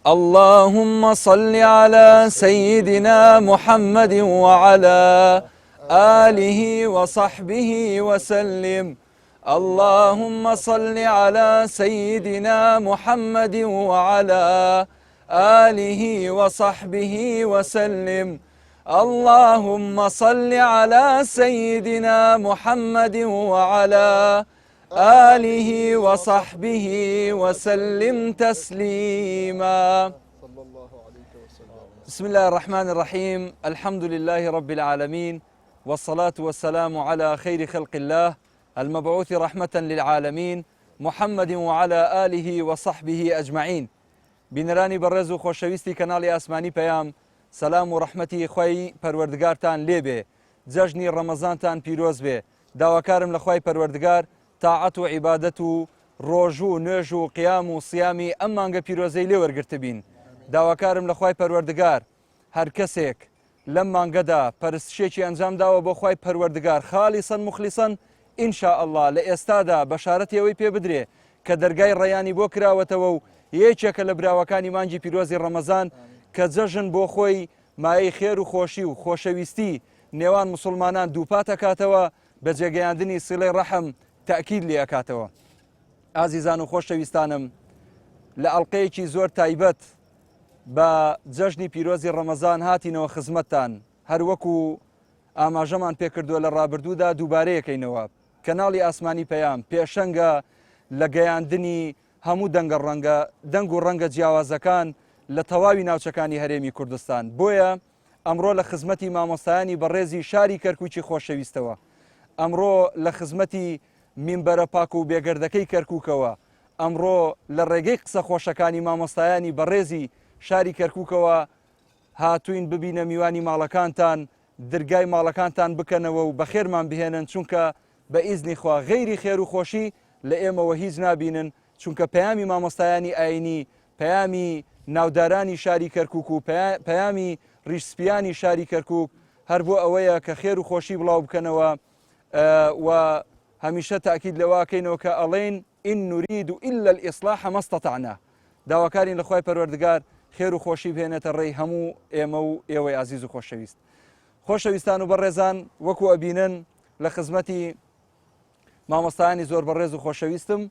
اللهم صل على سيدنا محمد وعلى آله وصحبه وسلم اللهم صل على سيدنا محمد وعلى آله وصحبه وسلم اللهم صل على سيدنا محمد وعلى آله وصحبه وسلم تسليما بسم الله الرحمن الرحيم الحمد لله رب العالمين والصلاة والسلام على خير خلق الله المبعوث رحمة للعالمين محمد وعلى آله وصحبه أجمعين بینەرانی بەڕێز و خۆشەویستی کەناڵی ئاسمانی پەیام سەلام و ڕەحمەتی خوای پەروەردگارتان لێبێ جەژنی ڕەمەزانتان پیرۆز بێ داواکارم لە خوای پەروەردگار تاعەت و عیبادەت و ڕۆژوو و نوێژ و قیام و صیامی ئەم مانگە پیرۆزەی لێ وەرگرتبین داواکارم لە خوای پەروەردگار هەر کەسێک لەم مانگەدا پەرستشێکی ئەنجام داوە بۆ خوای پەروەردگار خالیصا مخلصا ان شاء اللە لە ئێستادا بەشارەتی ئەوەی پێ بدرێ کە دەرگای ڕەیانی بۆ کراوەتەوە و یەکێکە لە براوەکانی مانگی پیرۆزی ڕەمەزان کە جەژن بۆ خۆی مایەی خێر و خۆشی و خۆشەویستی نێوان موسڵمانان دووپات ئەکاتەوە بە جێگەیاندنی سیڵەی ڕەحم تەئکید لێ ئەکاتەوە. ئازیزان و خۆشەویستانم لە ئەڵقەیەکی زۆر تایبەت بە جەژنی پیرۆزی ڕەمەزان هاتینەوە خزمەتتان هەروەکو ئاماژەمان پێکردووە لە ڕابردوودا دووبارەیەکەینەوە کەناڵی ئاسمانی پەیام پێشەنگە لە گەیاندنی هەموو دەنگە ڕەنگە دەنگ و ڕەنگە جیاوازەکان لە تەواوی ناوچەکانی هەرێمی کوردستان بۆیە ئەمڕۆ لە خزمەتی مامۆستایانی بەڕێزی شاری کەرکوکی خۆشەویستەوە ئەمڕۆ لە خزمەتی مینبەرە پاک و بێگەردەکەی کەرکوکەوە ئەمڕۆ لە ڕێگەی قسە خۆشەکانی مامۆستایانی بەڕێزی شاری کەرکوکەوە هاتوین ببینە میوانی ماڵەکانتان درگای ماڵەکانتان بکەنەوە و بەخێرمان بهێنن چونکە بە ئیزنی خوا غەیری خێر و خۆشی لە ئێمەوە هیچ نابینن چونکە پەیامی مامۆستایانی ئاینی پەیامی ناودارانی شاری کەرکوک و پەیامی ڕیش سپیانی شاری کەرکوک هەر بۆ ئەوەیە کە خێر و خۆشی بڵاو بکەنەوە و هەمیشە تاکید لەوەکەینەوە کە ئەڵێن ان نرید الا الاصلاح ما استطعنا داواکارین لە خوای پەروەردگار خێر و خۆشی بهێنێتە ڕێی هەموو ئێمە و ئێوەی ئازیز و خۆشەویست خۆشەویستان و بەڕێزان وەکو ئەبینن لە خزمەتی مامۆستایانی زۆر بەڕێز و خۆشەویستم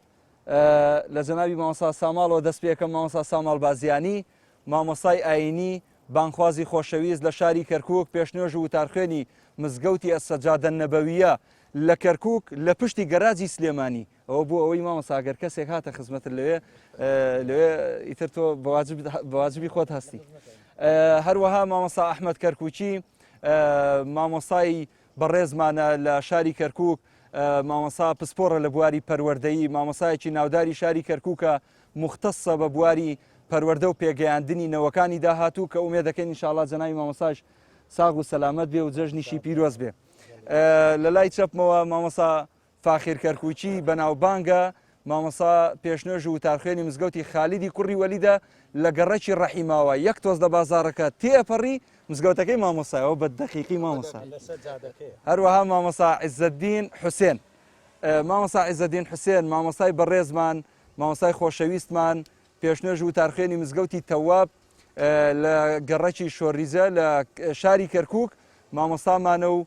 لە جەنابی مامۆستا ساماڵەوە دەست پێکەم مامۆستا ساماڵ بازیانی مامۆستای ئاینی بانخوازی خۆشەویست لە شاری کەرکک پێشنوێژ و وتارخوێنی مزگەوتی ئەسەجادە نەبەویە لە کەرکک لە پشتی گەراجی سلێمانی ئەوە بۆ ئەوەی مامۆستا گەر کەسێک هاتە خزمەتت لەوێ لەوێ ئیتر تۆ بەواجبی خۆت هەستی هەروەها مامۆستا ئەحمد کەرکوکی مامۆستای بەڕێزمانە لە شاری کەرکک مامۆسا پسپۆڕە لە بواری پەروەردەیی مامۆسایەکی ناوداری شاری کەرکووکە مختصە بە بواری پەروەردە و پێگەیاندنی نەوەکانی داهاتوو کە ئومێ دەکەین ئینشاءاللە جەنابی مامۆساش ساغ و سەلامەت بێ و جەژنیشی پیرۆز بێ لە لای چەپمەوە مامۆسا فاخیر کەرکوکی بەناوبانگە، مامۆستا پێشنوێژ و وتارخوێنی مزگەوتی خالیدی کوڕی وەلیدە لە گەڕەکی ڕەحیماوا، یەک تۆز لە بازاڕەکە تێئەپەڕی مزگەوتەکەی مامۆستایە، ئەوە بە دەقیقی مامۆستا. هەروەها مامۆستا عیزەدین حوسێن، مامۆستا عیزەدین حوسێن مامۆستای بەڕێزمان، مامۆستای خۆشەویستمان، پێشنوێژ و وتارخوێنی مزگەوتی تەواب لە گەڕەکی شۆریجە لە شاری کەرکوک، مامۆستامانە و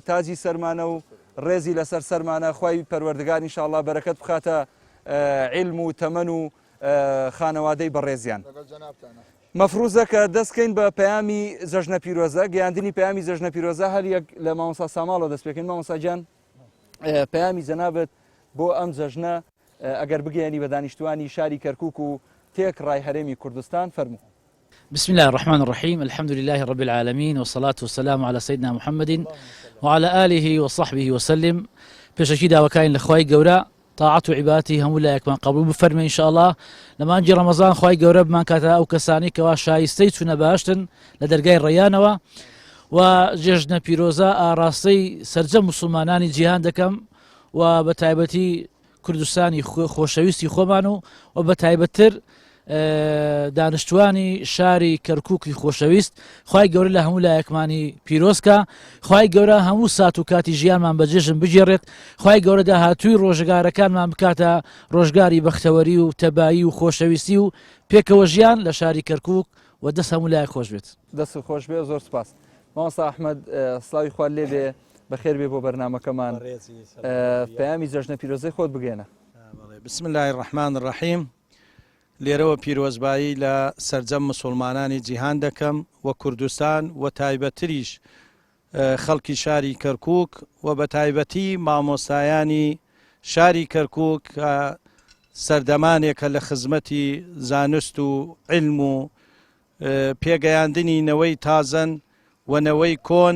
تاجی سەرمانە و ڕێزی لەسەر سەرمانە خوای پەروەردگار ان شاء اللە بەرەکەت بخاتە عیلم و تەمەن و خانەوادەی بەڕێزیان. مەفروزە کە دەست کەین بە پەیامی جەژنە پیرۆزە گەیاندنی پەیامی جەژنە پیرۆزە هەر یەک لە مامۆستا ساماڵەوە دەست پێکەین مامۆستا گیان پەیامی جەنابت بۆ ئەم جەژنە ئەگەر بگەیەنی بە دانیشتوانی شاری کەرکک و تێکڕای هەرێمی کوردستان فەرموو. بسم اللە الرحمن الرحیم الحمد للە رب العالمین والصلاة والسلام علی سیدنا محمد وعلى آله وصحبه وسلم پێشەکی داواکارین لە خوای گەورە تاعەت و عیباتی هەموو لایەکمان قبول بفەرمێ ان شاء الله لە مانگی ڕەمەزان خوای گەورە بمان کاتە ئەو کەسانی کەوا شایستەی چوونە باشتن لە دەرگای ڕەیانەوە و جێژنە پیرۆزە ئاراستەی سەرجەم مسلمانانی جیهان دەکەم و بە تایبەتی کوردستانی خۆشەویستی خۆمان و و بە تایبەتتر. دانیشتوانی شاری کەرکووکی خۆشەویست خوای گەورە لە هەموو لایەکمانی پیرۆز کا خوای گەورە هەموو سات و کاتی ژیانمان بە جێژن بگێڕێت خوای گەورە داهاتووی ڕۆژگارەکانمان بکاتە ڕۆژگاری بەختەوەری و تەبایی و خۆشەویستی و پێکەوە ژیان لە شاری کەرکووک و دەست هەموو لایەک خۆش بێت. دەستت خۆش بێ زۆر سپاس. مامۆستا ئەحمەد سڵاوی خوات لێ بێ بەخێر بێ بۆ بەرنامەکەمان پەیامی جەژنە پیرۆزەی خۆت بگەێنە. بسم اللە الرحمن الرحیم لێرەوە پیرۆزبایی لە سەرجەم مسوڵمانانی جیهان دەکەم و کوردستان و تایبەتریش خەڵکی شاری کەرکوک و بە تایبەتی مامۆستایانی شاری کەرکوک کە سەردەمانێکە لە خزمەتی زانست و علم و پێگەیاندنی نەوەی تازەن و نەوەی کۆن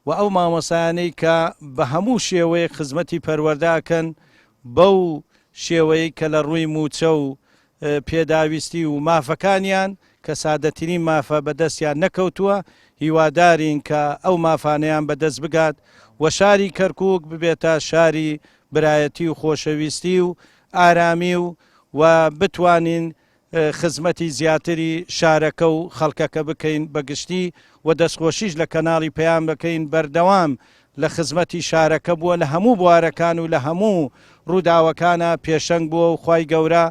و ئەو مامۆستایانەی کە بە هەموو شێوەیەک خزمەتی پەروەردە ئەکەن بەو شێوەیەی کە لە ڕووی مووچە و پێداویستی و مافەکانیان کە سادەترین مافە بەدەستیان نەکەوتووە، هیوادارین کە ئەو مافانەیان بەدەست بگات و شاری کەرکووک ببێتە شاری برایەتی و خۆشەویستی و ئارامی و و بتوانین خزمەتی زیاتری شارەکە و خەڵکەکە بکەین بە گشتی و دەستخۆشیش لە کەناڵی پەیام دەکەین بەردەوام لە خزمەتی شارەکە بووە لە هەموو بوارەکان و لە هەموو ڕووداوەکانا پێشەنگ بووە و خوای گەورە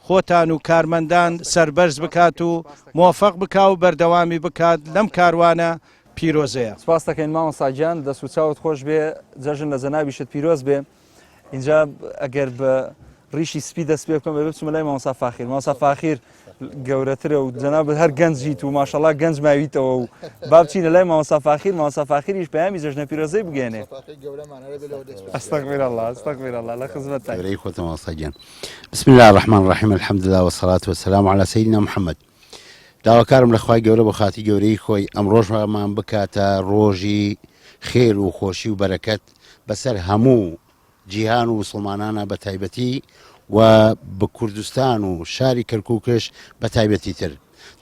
خۆتان و کارمەندان سەربەرز بکات و مۆفەق بکا و بەردەوامی بکات لەم کاروانە پیرۆزەیە. سپاست دەکەین مامۆستا گیان دەست و چاوت خۆش بێ جەژن لە جەنابیشت پیرۆز بێ. اینجا ئەگەر بە ڕیشی سپی دەست پێ بکەم بەبێ بچمە لای مامۆستا فاخیر مامۆستا فاخیر گەورەترە و جەنابت هەر گەنجیت و ماشەڵا گەنج ماویتەوە و با بچینە لای مامۆستا فاخیر مامۆستا فاخیریش پەیامی جەژنە پیرۆزەی بگەێنێ ئەستەغفر الله ئەستەغفر الله لە خزمەتتان گەورەی خۆتە مامۆستا گیان بسم الله الرحمن الرحیم الحمد لله والصلاة والسلام على سيدنا محمد داواکارم لە خوای گەورە بۆ خاتی گەورەی خۆی ئەم ڕۆژمان بکاتە ڕۆژی خێر و خۆشی و بەرەکەت بەسەر هەموو جیهان و مسلمانانە بە تایبەتی و بە کوردستان و شاری کەرکوکش بە تایبەتی تر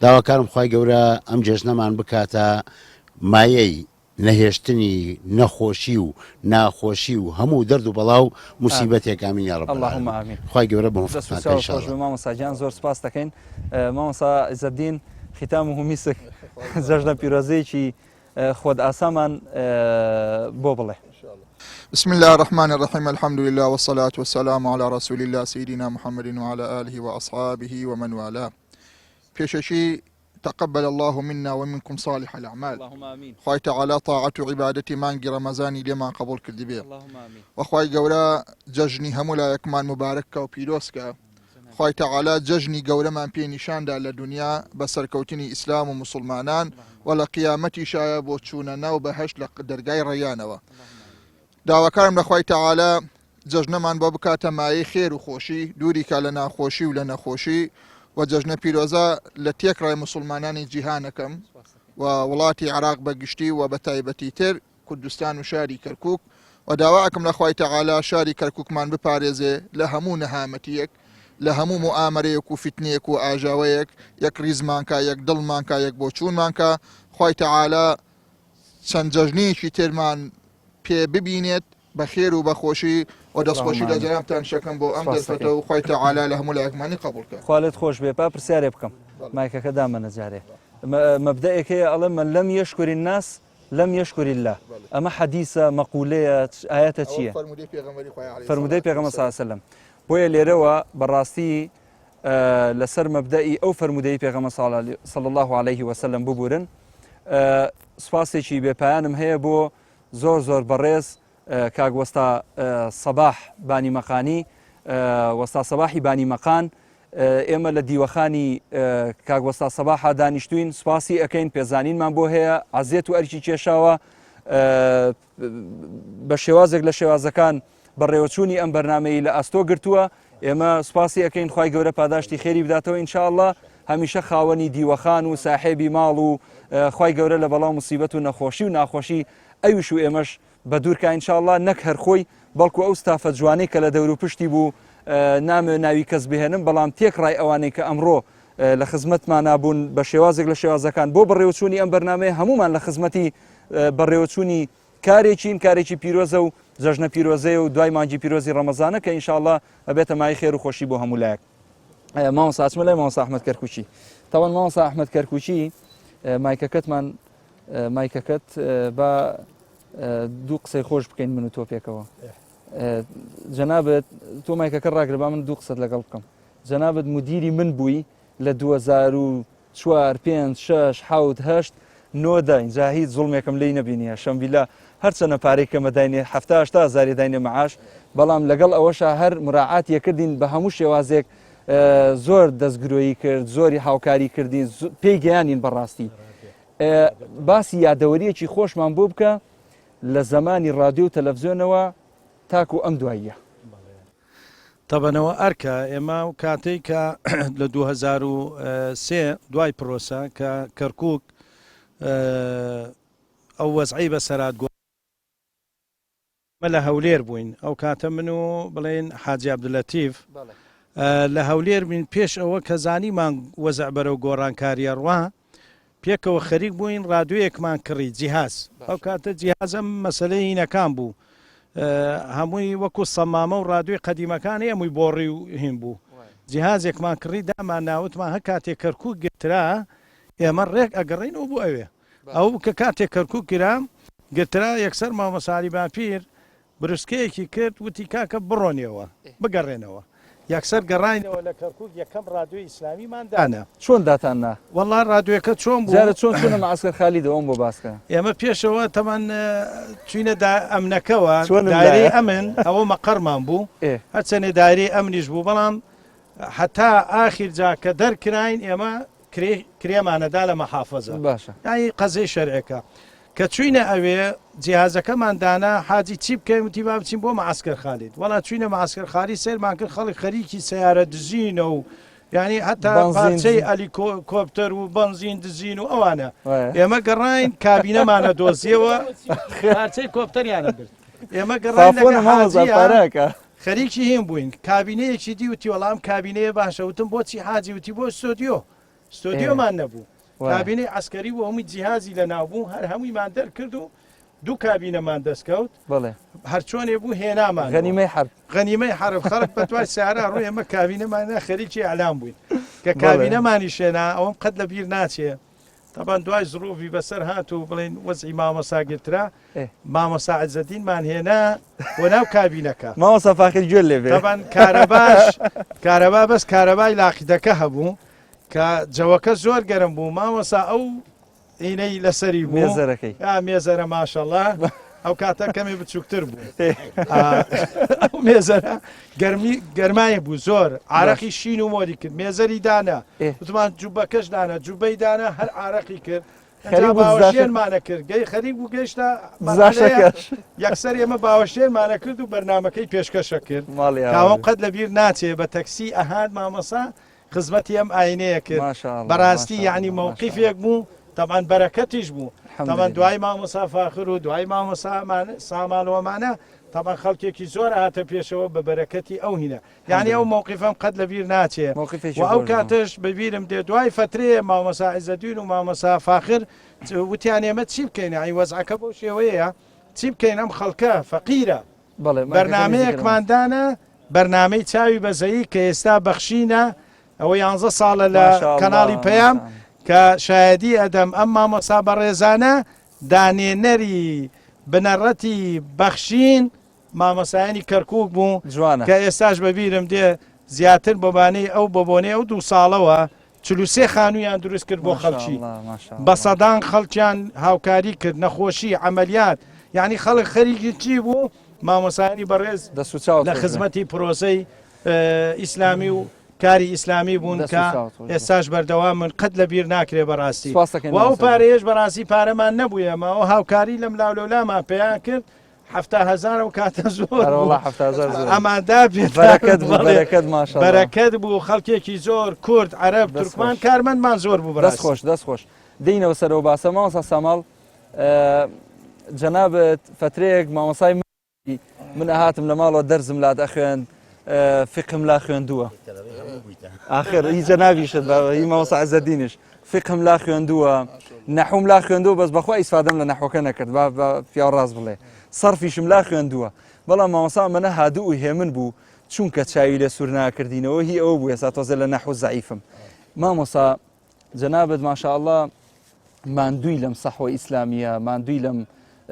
داواکارم خوای گەورە ئەم جێژنەمان بکاتە مایەی نەهێشتنی نەخۆشی و ناخۆشی و هەموو دەرد و بەڵا و موسیبەتێک ئامین یا رب اللهم العالمین آمین خوای گەورە دەست و بەموفقتان کە چاوت ان شاء خۆش بێ اللە. مامۆستا گیان زۆر سپاست دەکەین مامۆستا عزەدین ختامه میسک جەژنە پیرۆزەیەکی خۆت ئاسامان بۆ بڵێ. بسم الله الرحمن الرحيم الحمد لله والصلاة والسلام على رسول الله سيدنا محمد وعلى آله وأصحابه ومن والاه پێشەکی تقبل اللە منا ومنکم صالح الاعمال خوای تەعالا تاعەت و عیبادەتی مانگی ڕەمەزانی لێمان قبوڵ کردبێ وە خوای گەورە جەژنی هەموو لایەکمان موبارەک کا و پیرۆز کا خوای تەعالا جەژنی گەورەمان پێ نیشاندا لە دونیا بە سەرکەوتنی ئیسلام و موسڵمانان وە لە قیامەتیشایە بۆ چوونە ناو بەهەشت لە دەرگای ڕەیانەوە داواکارم لە خوای تەعالا جەژنەمان بۆ بکاتە مایەی خێر و خۆشی، دووری کا لە ناخۆشی و لە نەخۆشی و جەژنە پیرۆزە لە تێکڕای موسوڵمانانی جیهانەکەم و وڵاتی عێراق بە گشتی و بە تایبەتی تر کوردستان و شاری کەرکوک و داوا ئەکەم لە خوای تەعالا شاری کەرکوکمان بپارێزێ لە هەموو نەهامەتیەک لە هەموو موئامەرەیەک و فیتنەیەک و ئاژاوەیەک یەک ڕیزمان کا یەک دڵمان کا یەک بۆچوونمان کا خوای تەعالا چەند جەژنەیەکی ترمان پێ ببینێت بە خێر و بە خۆشی و دەستخۆشی لە جەنابتان شەکەم بۆ ئەم دەرفەتە و خوای تەعالا لە هەموو لایەکمانی قبوڵ کات. خوا لێت خۆش بێ با پرسیارێ بکەم مایکەکە دامەنە جارێ مەبدەئێک هەیە ئەڵێ من لم یشکر الناس لم یشکر اللە ئەمە حەدیسە مەقولەیە ئایەتە چییە؟ فەرموودەی پێغەمبەر صلی الله علیه وسلم بۆیە لێرەوە بەڕاستی لەسەر مەبدەئی ئەو فەرموودەی پێغەمبەر صلی الله علیه وسلم ببورن سوپاسێکی بێپایانم هەیە بۆ زۆر زۆر بەڕێز کاک وەستا سەباح بانی مەقانی وەستا سەباحی بانی مەقان ئێمە لە دیوەخانی کاک وەستا سەباحا دانیشتوین سوپاسی ئەەکەین پێزانینمان بۆ هەیە عەزێت و ئەرکی کێشاوە بە شێوازێک لە شێوازەکان بەڕێوەچوونی ئەم بەرنمەی لە ئەستۆ گرتووە ئێمە سوپاسی ئەەکەین خی گەورە پاداشتی خێری بداتەوە ئینشاءله هەمیشە خاوەنی دیوەخان و ساحێبی ماڵ و خوای گەورە لە بەڵا و موسیبەت و نەخۆشی و ناخۆشی ئەویش و ئێمەش بەدوور کا ان شاء اللە نەک هەر خۆی بەڵکو ئەو ستافە جوانەی کە لە دەوروپشتی بوو نامەوێت ناوی کەس بهێنم بەڵام تێکڕای ئەوانەی کە ئەمڕۆ لە خزمەتمانا بوون بە شێوازێک لە شێوازەکان بۆ بەڕێوەچوونی ئەم بەرنمەیە هەمومان لە خزمەتی بەڕێوەچوونی کارێکین کارێکی پیرۆزە و جەژنە پیرۆزەیە و دوای مانگی پیرۆزی ڕەمەزانە کە ئینشاءاللە ئەبێتە مای خێر و خۆشی بۆ هەموو لایەک. مامۆستا ئەچمە لای مامۆستا ئەحمەد کەرکوکی تاوان مامۆستا ئەحمەد کەرکوکی مایکەکەتمان مایکەکەت با دوو قسەی خۆش بکەین من و تۆ پێکەوە جەنابەت تۆ مایکەکە ڕاگرە با من دوو قسەت لەگەڵ بکەم جەنابەت مدیری من بووی لە 2004 5 6 7 8 نۆ دە ئینجا هیچ زوڵمێکم لێی نەبینیە شەمبیلا هەرچەنە پارەی کەمە داینێ حەفتا هەشتا هەزاری داینێ معاش بەڵام لەگەڵ ئەوەشا هەر مراعات یەکردین بە هەموو شێوازێک زۆر دەستگرۆیی کرد زۆری هاوکاری کردین پێی گەیانین بەڕاستی باسی یادەوەریەکی خۆشمان بۆ بکە لە زمانی رادیۆ و تەلەڤزیۆنەوە تاکو ئەم دواییە. تەبەنەوە ئەرکە ئێمە و کاتەی کە لە 2003 دوای پرۆسە کە کەرکک ئەو وەزعی بەسەرات گۆ لە هەولێر بووین ئەو کاتە من و بڵێن حاجی عبدولەتیف لە هەولێر بین پێش ئەوە کە زانیمان وەزع بەرەو گۆڕانکاریە ڕوا پێکەوە خەریک بووین ڕادیۆیەکمان کڕی جیهاز ئەو کاتە جیهاز ئەم مەسەلەی هینەکان بوو هەمووی وەکو سەمامە و ڕادیۆی قەدیمەکان هەمووی بۆڕی و هین بوو جیهازێکمان کڕی دامان ناوتمان هە کاتێک کەرکک گرترا ئێمە ڕێک ئەگەڕینەوە بۆ ئەوێ ئەو کە کاتێک کەرکک کرا گرترا یەکسەر مامۆساری باپیر بروسکەیەکی کرد وتی کاکە بڕۆنیەوە بگەڕێنەوە یەکسەر گەڕاینەوە لە کەرکوک یەکەم ڕادیۆی ئیسلامیمان دانا. چۆن داتان نا؟ وەڵا ڕادیۆکە چۆن بوو؟ جارە چۆن چوونە مەعەسکەر خالیدەوە ئەوم بۆ باس کە. ئێمە پێشەوە تەبعەن چوینە دا ئەمنەکەوە چۆنم دایرەی لایە؟ ئەمن ئەوە مەقەڕمان بوو ئێ. هەرچەنێ دایرەی ئەمنیش بوو بەڵام هەتا ئاخیر جا کە دەرکراین ئێمە کرێ کرێمانەدا لە مەحافەزە باشە. یانی قەزیەی شەرعەکە کە چوینە ئەوێ جیهازەکەمان دانا حاجی چی بکەین وتی با بچین بۆ معسکەر خالید وەڵا چوینە معسکەر خالید سەیرمان کرد خەڵک خەریکی سەیارە دزینە و یعنی هەتا بەنزین پارچەی دزین. ئەلیکۆپتەر و بەنزین دزین و ئەوانە وایە. ئێمە گەڕاین کابینەمانە دۆزیەوە پارچەی کۆپتەریانە برد ئێمە گەڕاین لەگە فافۆنە مامۆستا حاجیە پارەکە. خەریکی هین بووین کابینەیەکی دی وتی وەڵا ئەم کابینەیە باشە وتم بۆچی حاجی وتی بۆ ستۆدیۆ ستۆدیۆمان نەبوو کابینەی عەسکەری بوو هەمووی جیهازی لەناو بوو هەر هەموویمان دەرکرد و دوو کابینەمان دەستکەوت بەڵێ هەرچۆنێ بوو هێنامان غەنیمەی حەرب غەنیمەی حەرب خەڵک بە دوای سارا ڕووی ئێمە کابینەمان نا خەریکی ئەلام بووین کە کابینەمانی شێنا ئەوم قەت لە بیر ناچێ تەبان دوای زڕوفی بەسەر هات و بڵێن وەزعی مامۆسا گرترا مامۆسا عزەدینمان هێنا بۆ ناو کابینەکە مامۆسا فاخر گوێ لێ بێ تەبان کارەباش کارەبا بەس کارەبای لاقیدەکە هەبوو کە جەوەکە زۆر گەرم بوو مامۆسا ئەو ئینەی لەسەری بوو مێزەرەکەی ئا مێزەرە ماشەڵا ئەو کاتە کەمێ بچووکتر بوو ئەو مێزەرە گەرمی گەرمایە بوو زۆر عراقی شین و مۆری کرد مێزەری دانا وتمان جوبەکەش دانا جوبەی دانا هەر عراقی کرد خەریک بوو باوەشێنمانە کرد گەی خەریک بوو گەیشتە یەکسەر ئێمە باوەشێنمانە کرد و بەرنمەکەی پێشکەشە کرد کاوەم قەت لە بیر ناچێ بە تەکسی ئەهات مامەسا خزمەتی ئەم ئاینەیە کرد بەڕاستی یعنی مەوقیفێک بوو تەبعەن بەرەکەتیش بوو تەبعەن دوای مامۆسا فاخر و دوای مامۆسا سامانەوەمانە تەبعەن خەڵکێکی زۆر هاتە پێشەوە بە بەرەکەتی ئەو هینە یعنی ئەو مەوقیفەم قەت لە بیر ناچێ و ئەو کاتەش بەبیرم دێ دوای فترەیە مامۆسا عیزەدین و مامۆسا فاخر وتیان ئێمە چی بکەین یعنی وەزعەکە بەو شێوەیە چی بکەین ئەم خەڵکە فەقیرە بەرنامەیەکمان دانا بەرنامەی چاوی بەزەیی کە ئێستا بەخشینە ئەوە یانزە ساڵە لە کەناڵی پەیام کە شایەدی ئەدەم ئەم مامۆسا بەڕێزانە دانێنەری بنەڕەتی بەخشین مامۆسایانی کەرکک بوو جوانە کە ئێستاش بەبیرم دێ زیاتر بۆبانەی ئەو بۆبۆنەی ئەو دوو ساڵەوە 43 خانوویان دروست کرد بۆ خەڵکی بە سەدان خەڵکیان هاوکاری کرد نەخۆشی عملیات یعنی خەڵک خەریکی چی بوو مامۆسایانی بەڕێز دەست و چاوت لە خۆش بێ. خزمەتی پرۆسەی ئیسلامی و کاری ئیسلامی بوون دەست و کە چاوت خۆش بێ. ئێستاش بەردەوامن قەت لە بیر ناکرێ بەڕاستی سپاس دەکەین و ئەو مامۆستا گیان. پارەیەش بەڕاستی پارەمان نەبوو ئێمە ئەو هاوکاری لەم لاولەولامان پێیان کرد 70,000 ئەو کاتە زۆر ئەرە بوو وەڵا 70,000 زۆر بوو. ئەماندا پێتان بەرەکەت بوو بەڵێ بەرەکەت ماشاءاللە. بەرەکەت بوو خەڵکێکی زۆر کورد عەرەب دەست تورکمان خۆش. کارمەندمان زۆر بوو دەست بەڕاستی. خۆش دەست خۆش دێینەوە سەرەوە باسە مامۆستا ساماڵ جەنابت فەترەیەک مامۆسای من ئەهاتم لە ماڵەوە دەرزم لات ئەخوێند فقهم لا خوێندووە آخر هی جەنابیشت هی مامۆستا عزەدینیش فقهم لا خوێندووە نەحوم لا خوێندووە بەس بەخوا ئیسفادەم لە نەحوەکە نەکرد با پیاو ڕاست بڵێ سەرفیشم لا خوێندووە بەڵام مامۆستا منە هادوو و هێمن بوو. چونکە چاوی لێ سوور ناکردینەوە هی ئەوە بوو ئێستا تۆزێ لە نەحو زەعیفم. مامۆستا جەنابت ماشاءاللە ماندووی لەم سەحوە ئیسلامیە، ماندووی لەم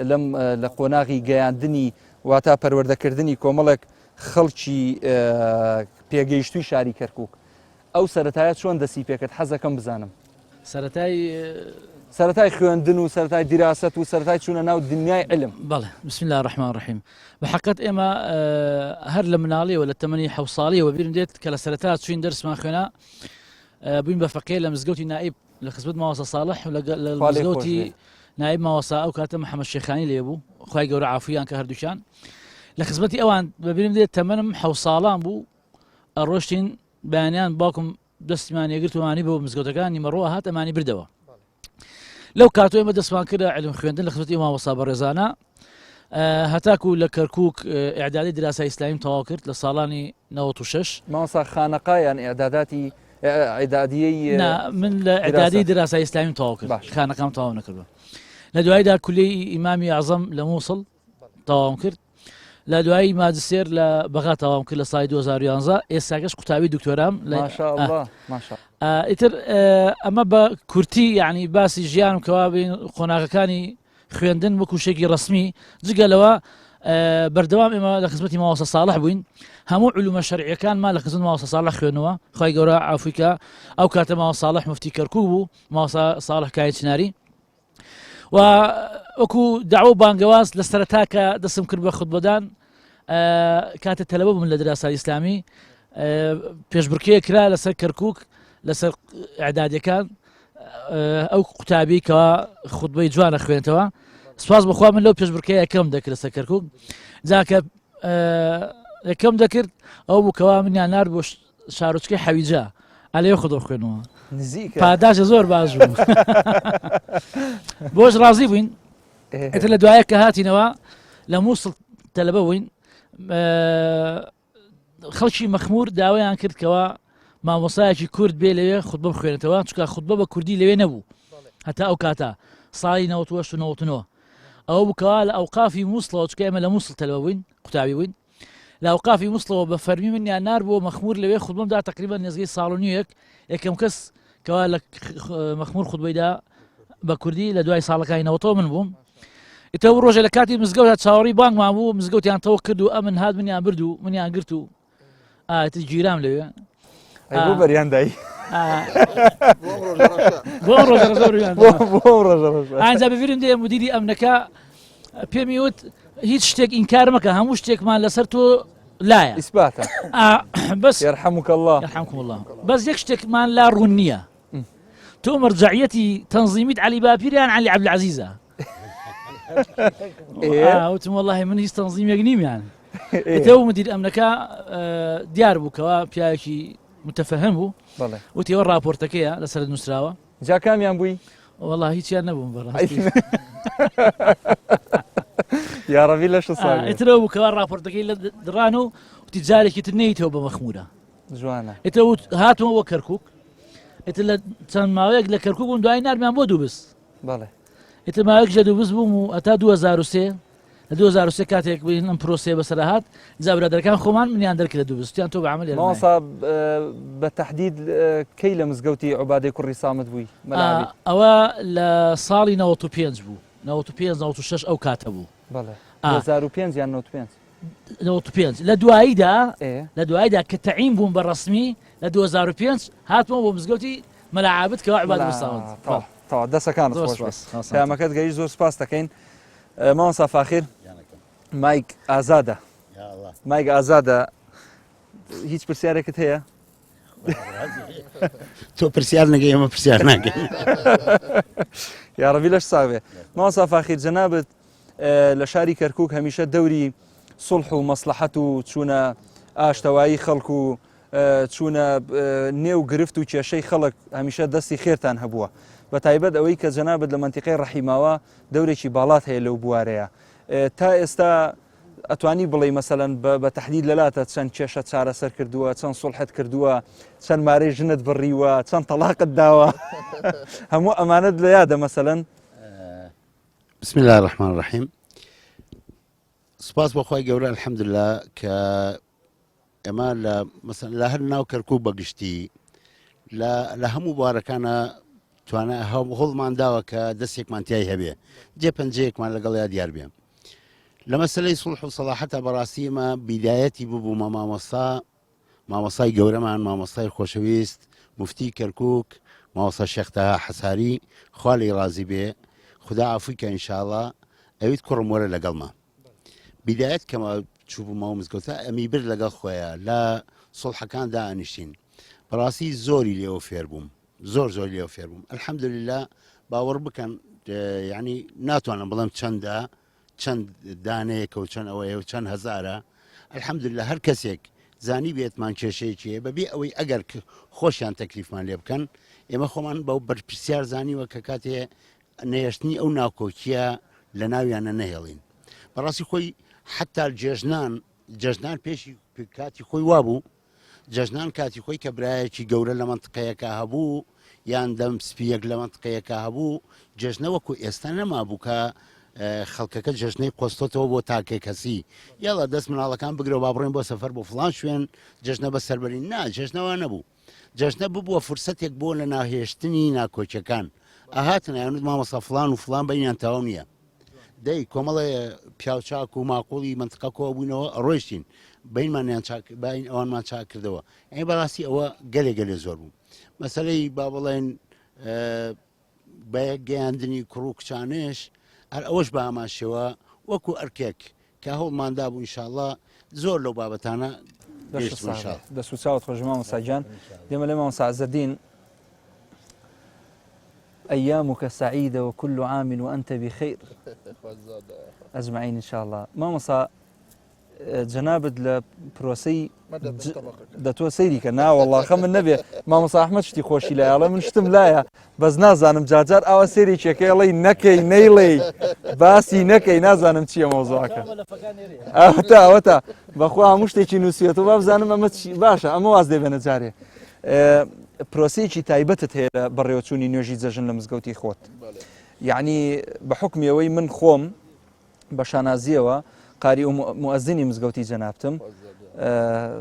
لەم لە قۆناغی گەیاندنی واتا پەروەردەکردنی کۆمەڵێک خەڵکی پێگەیشتووی شاری کەرکووک. ئەو سەرەتایە چۆن دەستی پێکرد حەزەکەم بزانم. سەرەتای سەرەتای خوێندن و سەرەتای دیراسەت و سەرەتای چوونە ناو دنیای علم. بەڵێ بسم اللە الرحمن الرحیم بە حەقت ئێمە هەر لە مناڵیەوە لە تەمەنی حەو ساڵیەوە بیرم دێت کە لە سەرەتا چوین دەرسمان خوێنا بووین بە فەقێ لە مزگەوتی نائب لە خزمەت ماوەسا ساڵح و لە مزگەوتی نائب ماوەسا ئەو کاتە محەممەد شێخانی لێ بوو خوای گەورە عافویان کە هەردووکیان لە خزمەتی ئەوان بەبیرم دێت تەمەنم حەو ساڵان بوو ئەڕۆشتین بەیانیان باوکم دەستمان یەگرت ومانی بۆ مزگەوتەکان نیمەڕۆ هات ئەمانی بردەوە لەو کاتۆ ئێمە دەستمان کردە علم خوێندن لە خزمەتی مامۆستا بەڕێزانە هەتاکو لە کەرکک ئەعدادی دراسە ئیسلایم تەواو کرد لە ساڵانی 96 مامۆستا خانەقا یان ئیعداداتی ئیعدادیەی من لە ئیعدادی دراسە ئیسلایم تەواو کرد خانەقام تەواو نەکردووە لە دوایدا کولی ئیمامی ئەعظەم لە مووسڵ تەواوم کرد لە دوایی ماجستێر لە بەغا تەواوم کرد لە ساڵی 2011 ئێستاکەش قوتابی دکتۆرام لە ئیتر ئەمە بە کورتی یعنی باسی ژیانم کەوا بین قۆناغەکانی خوێندن وەکو شێکی ڕسمی جگە لەوە بەردەوام ئێمە لە خزمەتی ماوەسە ساڵح بووین هەموو علومە شەرعیەکانمان لە خزمەت ماوەسە ساڵح خوێنەوە خی گەورە ئافریکا ئەو کاتە ماوە ساڵح مفتی کەرکوک بوو ماوەسا ساڵح کای چناری و وەکو داوا و بانگەواز لە سەرەتا کە دەستم کرد بە خوتبەدان کاتە تەلەبە بووم لە دراسە ئیسلامی پێشبڕکێ کرا لەسەر کەرکک لەسەر ئەعدادەکان ئەو قوتابی کەوا خوتبەی جوانە خوێنتەوە سواز بخوا من لەو پێشبڕکێ یەکەم دەکرد لەسەر کەرکک جاکە یەکەم دەکرد ئەو بوو کەوا منیان نار بۆ شارۆچکەی حەویجە ئەلێ خۆ دەخوێنەوە نزیکە پاداشە زۆر باش بوو بۆش ڕازی بووین ئێتر لە دوایە کە هاتینەوە لە مووسڵ تەلەبە بووین خەڵکی مەخمور داوایان کرد کەوا مامۆسایەکی کورد بێ لەوێ خودبە بخوێنێتەوە چونکە خودبە بە کوردی لەوێ نەبوو هەتا ئەو کاتە ساڵی 98 و 99 ئەوە بوو کەوا لە ئەوقافی مووسڵەوە چونکە ئێمە لە مووسڵ تەلەبە بووین قوتابی بووین لە ئەوقافی موسڵەوە بە فەرمی منیان نارد بۆ مەخمور لەوێ خوتبەم دا تقریبا نێزگەی ساڵ و نیوێک یەکەم کەس کەوا لە مەخمور خوتبەیدا بە کوردی لە دوای ساڵەکانی نەوەتەوە من بووم ئیتە و ڕۆژە لە کاتی مزگەوت چاوەڕی بانگمان بوو مزگەوتیان تەوە کرد و ئەمن هات منیان برد و منیان گرت و ئاتی گیرام لەوێ بۆ بەریان دای بۆ ڕۆژە ببیرم دێ مدیری ئەمنەکە پێمی وت هیچ شتێک ئینکار مەکە هەموو شتێکمان لەسەر تۆ لایە ئیسباتە بەس يرحمك الله يرحمكم الله بەس یەک شتێکمان لا ڕوون نییە تۆ مەرجعیەتی تەنظیمیت علی باپیریان علی عەبدولعەزیزە وتم والله من هیچ تەنظیمێک نیمیان ئێتە و مدیر ئەمنەکە دیار بوو کەوا پیاوێکی متفهم بوو وتیەوە راپۆرتەکەیە لەسەر نووسراوە جا کامیان بووی؟ وەڵا هیچیان نەبووم بەڕاستی. یاڕەبی لەش ساغ بێت. ئیتر ئەو بوو کەوا ڕاپۆرتەکەی لە دڕان و وتی جارێکی تر نەیتەوە بە مەخمورە. جوانە. ئیتر وت هاتمەوە بۆ کەرکوک. ئیتر لە چەند ماوەیەک لە کەرکوک بووم دوای نارمیان بۆ دووبز. بەڵێ. ئیتر ماوەیەک لە دووبز بووم و هەتا 2003 لە 2003 کاتێک بین ئەم پرۆسەیە بەسەر هات جا برادەرەکان خۆمان منیان دەرکرد لە دووبز وتیان تۆ بە عەمەل ئێرە نایەی. مامۆستا بە تەحدید کەی لە مزگەوتی عوبادەی کوڕی سامت بووی مەلا عەبید؟ ئەوە لە ساڵی 95 بوو 95 96 ئەو کاتە بوو. بەڵێ 2005 یان 95؟ 95 لە دواییدا لە دواییدا کە تەعین بووم بە ڕەسمی لە 2005 هاتمەوە بۆ مزگەوتی مەلا عابد کەوا عوبادە بن سامت. تەواو تەواو دەسەکانت خۆش بێت پەیامەکەت گەیشت زۆر سوپاست دەکەین. مامۆستا فاخیر مایک ئازادە مایک ئازادە هیچ پرسیارێکت هەیە تۆ پرسیار نەگەی ئەمە پرسیار ناکەین یاڕەبی لەش ساغ بێ مامۆستا فاخیر جەنابت لە شاری کەرکک هەمیشە دەوری سڵح و مەسلحەت و چوونە ئاشتەوایی خەڵک و چوونە نێو گرفت و کێشەی خەڵک هەمیشە دەستی خێرتان هەبووە بە تایبەت ئەوەی کە جەنابت لە مەنتیقەی ڕەحیماوە دەورێکی باڵات هەیە لەو بوارەیە تا ئێستا ئەتوانی بڵێی مەسەلەن بە تەحدید لەلاتە چەند کێشە چارەسەر کردووە چەند سوڵحت کردووە چەند مارەی ژنت بڕیوە چەند تەلاقت داوە هەموو ئەمانەت لە یادە مەسەلەن بسم الله الرحمن الرحیم سپاس بۆ خۆی گەورە الحمدلله کە. ئێمە لە مەسەن لە هەر ناو کەرکوک بە گشتی لە لە هەموو بوارەکانە توانا هەوڵمان داوە کە دەستێکمان تیای هەبێ جێ پەنجەیەکمان لەگەڵیا دیار بێ لە مەسلەی سوڵح و سەڵاحەتە بەڕاستی ئێمە بیدایەتی ببوومە مامۆستا مامۆستای گەورەمان مامۆستای خۆشەویست مفتی کەرکک مامۆستا شێخ تەها حەساری خوا لێی ڕازی بێ خودا عەفوی کە ئینشاڵا ئەویت کوڕم وەرە لەگەڵما بیدایەت کەمە چووبوومەوە مزگەوتە ئەمی برد لەگەڵ خۆیان لە سوڵحەکان دائەنیشتین بەڕاستی زۆری لێوە فێر بووم زۆر زۆر لێوە فێر بووم الحمدلله باوەڕ بکەن یعنی ناتوانم بڵێم چەندە چەند دانەیەکە و چەند ئەوەیە و چەند هەزارە الحمدلله هەر کەسێک زانی بێتمان کێشەیەکی هەیە بەبێ ئەوەی ئەگەر خۆشیان تەکلیفمان لێ بکەن ئێمە خۆمان بەو بەرپرسیار زانیوە کە کاتێ نەهێشتنی ئەو ناکۆکیە لە ناویانە نەهێڵین بەڕاستی خۆی حتا جێژنان جەژنان پێشی کاتی خۆی وابوو جەژنان کاتی خۆی کە برایەکی گەورە لە مەنتقەیەکا هەبوو یان دەم سپییەک لە مەنتقەیەکا هەبوو جەژنە وەکو ئێستا نەمابوو کە خەڵکەکە جەژنەی قۆستۆتەوە بۆ تاکێ کەسی یاڵا دەست مناڵەکان بگرەوە با بڕۆین بۆ سەفەر بۆ فڵان شوێن جەژنە بەسەر بەرین نا جەژنەوە نەبوو جەژنە ببووە فرسەتێک بۆ لە ناهێشتنی ناکۆکیەکان ئەهاتن ئەیانوت مامۆستا فڵان و فڵان بەینیان تەواو نییە دەی کۆمەڵێ پیاوچاک و ماقوڵی منتقە کۆبووینەوە ڕۆیشتین بینمانیان چاک باین ئەوانمان چاک کردەوە ئەی بەڕاستی ئەوە گەلێ گەلێ زۆر بوو مەسلەی با بڵێن بەیەک گەیاندنی کوڕ و کچانش هەر ئەوەش بە هەمان شێوە وەکو ئەرکێک کە هەوڵمان دابوو ئینشاءاللە زۆر لەو بابەتانە گەیشتم ئینشاءاللە. دەست و چاوت خۆش مامۆستا گیان. دێمە لای مامۆستا عزەدین. أيامك سعيدة وكل عام وأنت بخير أجمعين إن شاء الله مامۆستا جەنابت لە پرۆسەی دە تۆ سەیری کە ناوەڵا خە من نەبێ مامۆسا ئەحمەد شتی خۆشی لایەڵێ من شتم لایە بەس نازانم جارجار ئاوا سێرێکیەکەی ئەڵێی نەکەی نەیڵێی باسی نەکەی نازانم چییە مەوزوعەکە ئەوەتا ئەوەتا بەخوا هەموو شتێکی نووسیەتەوە با بزانم ئەمە چی باشە ئەمە واز لێ بێنە جارێ پرۆسەیەکی تایبەتت هەیە لە بەڕێوەچوونی نوێژی جەژن لە مزگەوتی خۆت یعنی بە حکمی ئەوەی من خۆم بە شانازیەوە قاری و موئەزینی مزگەوتی جەنابتم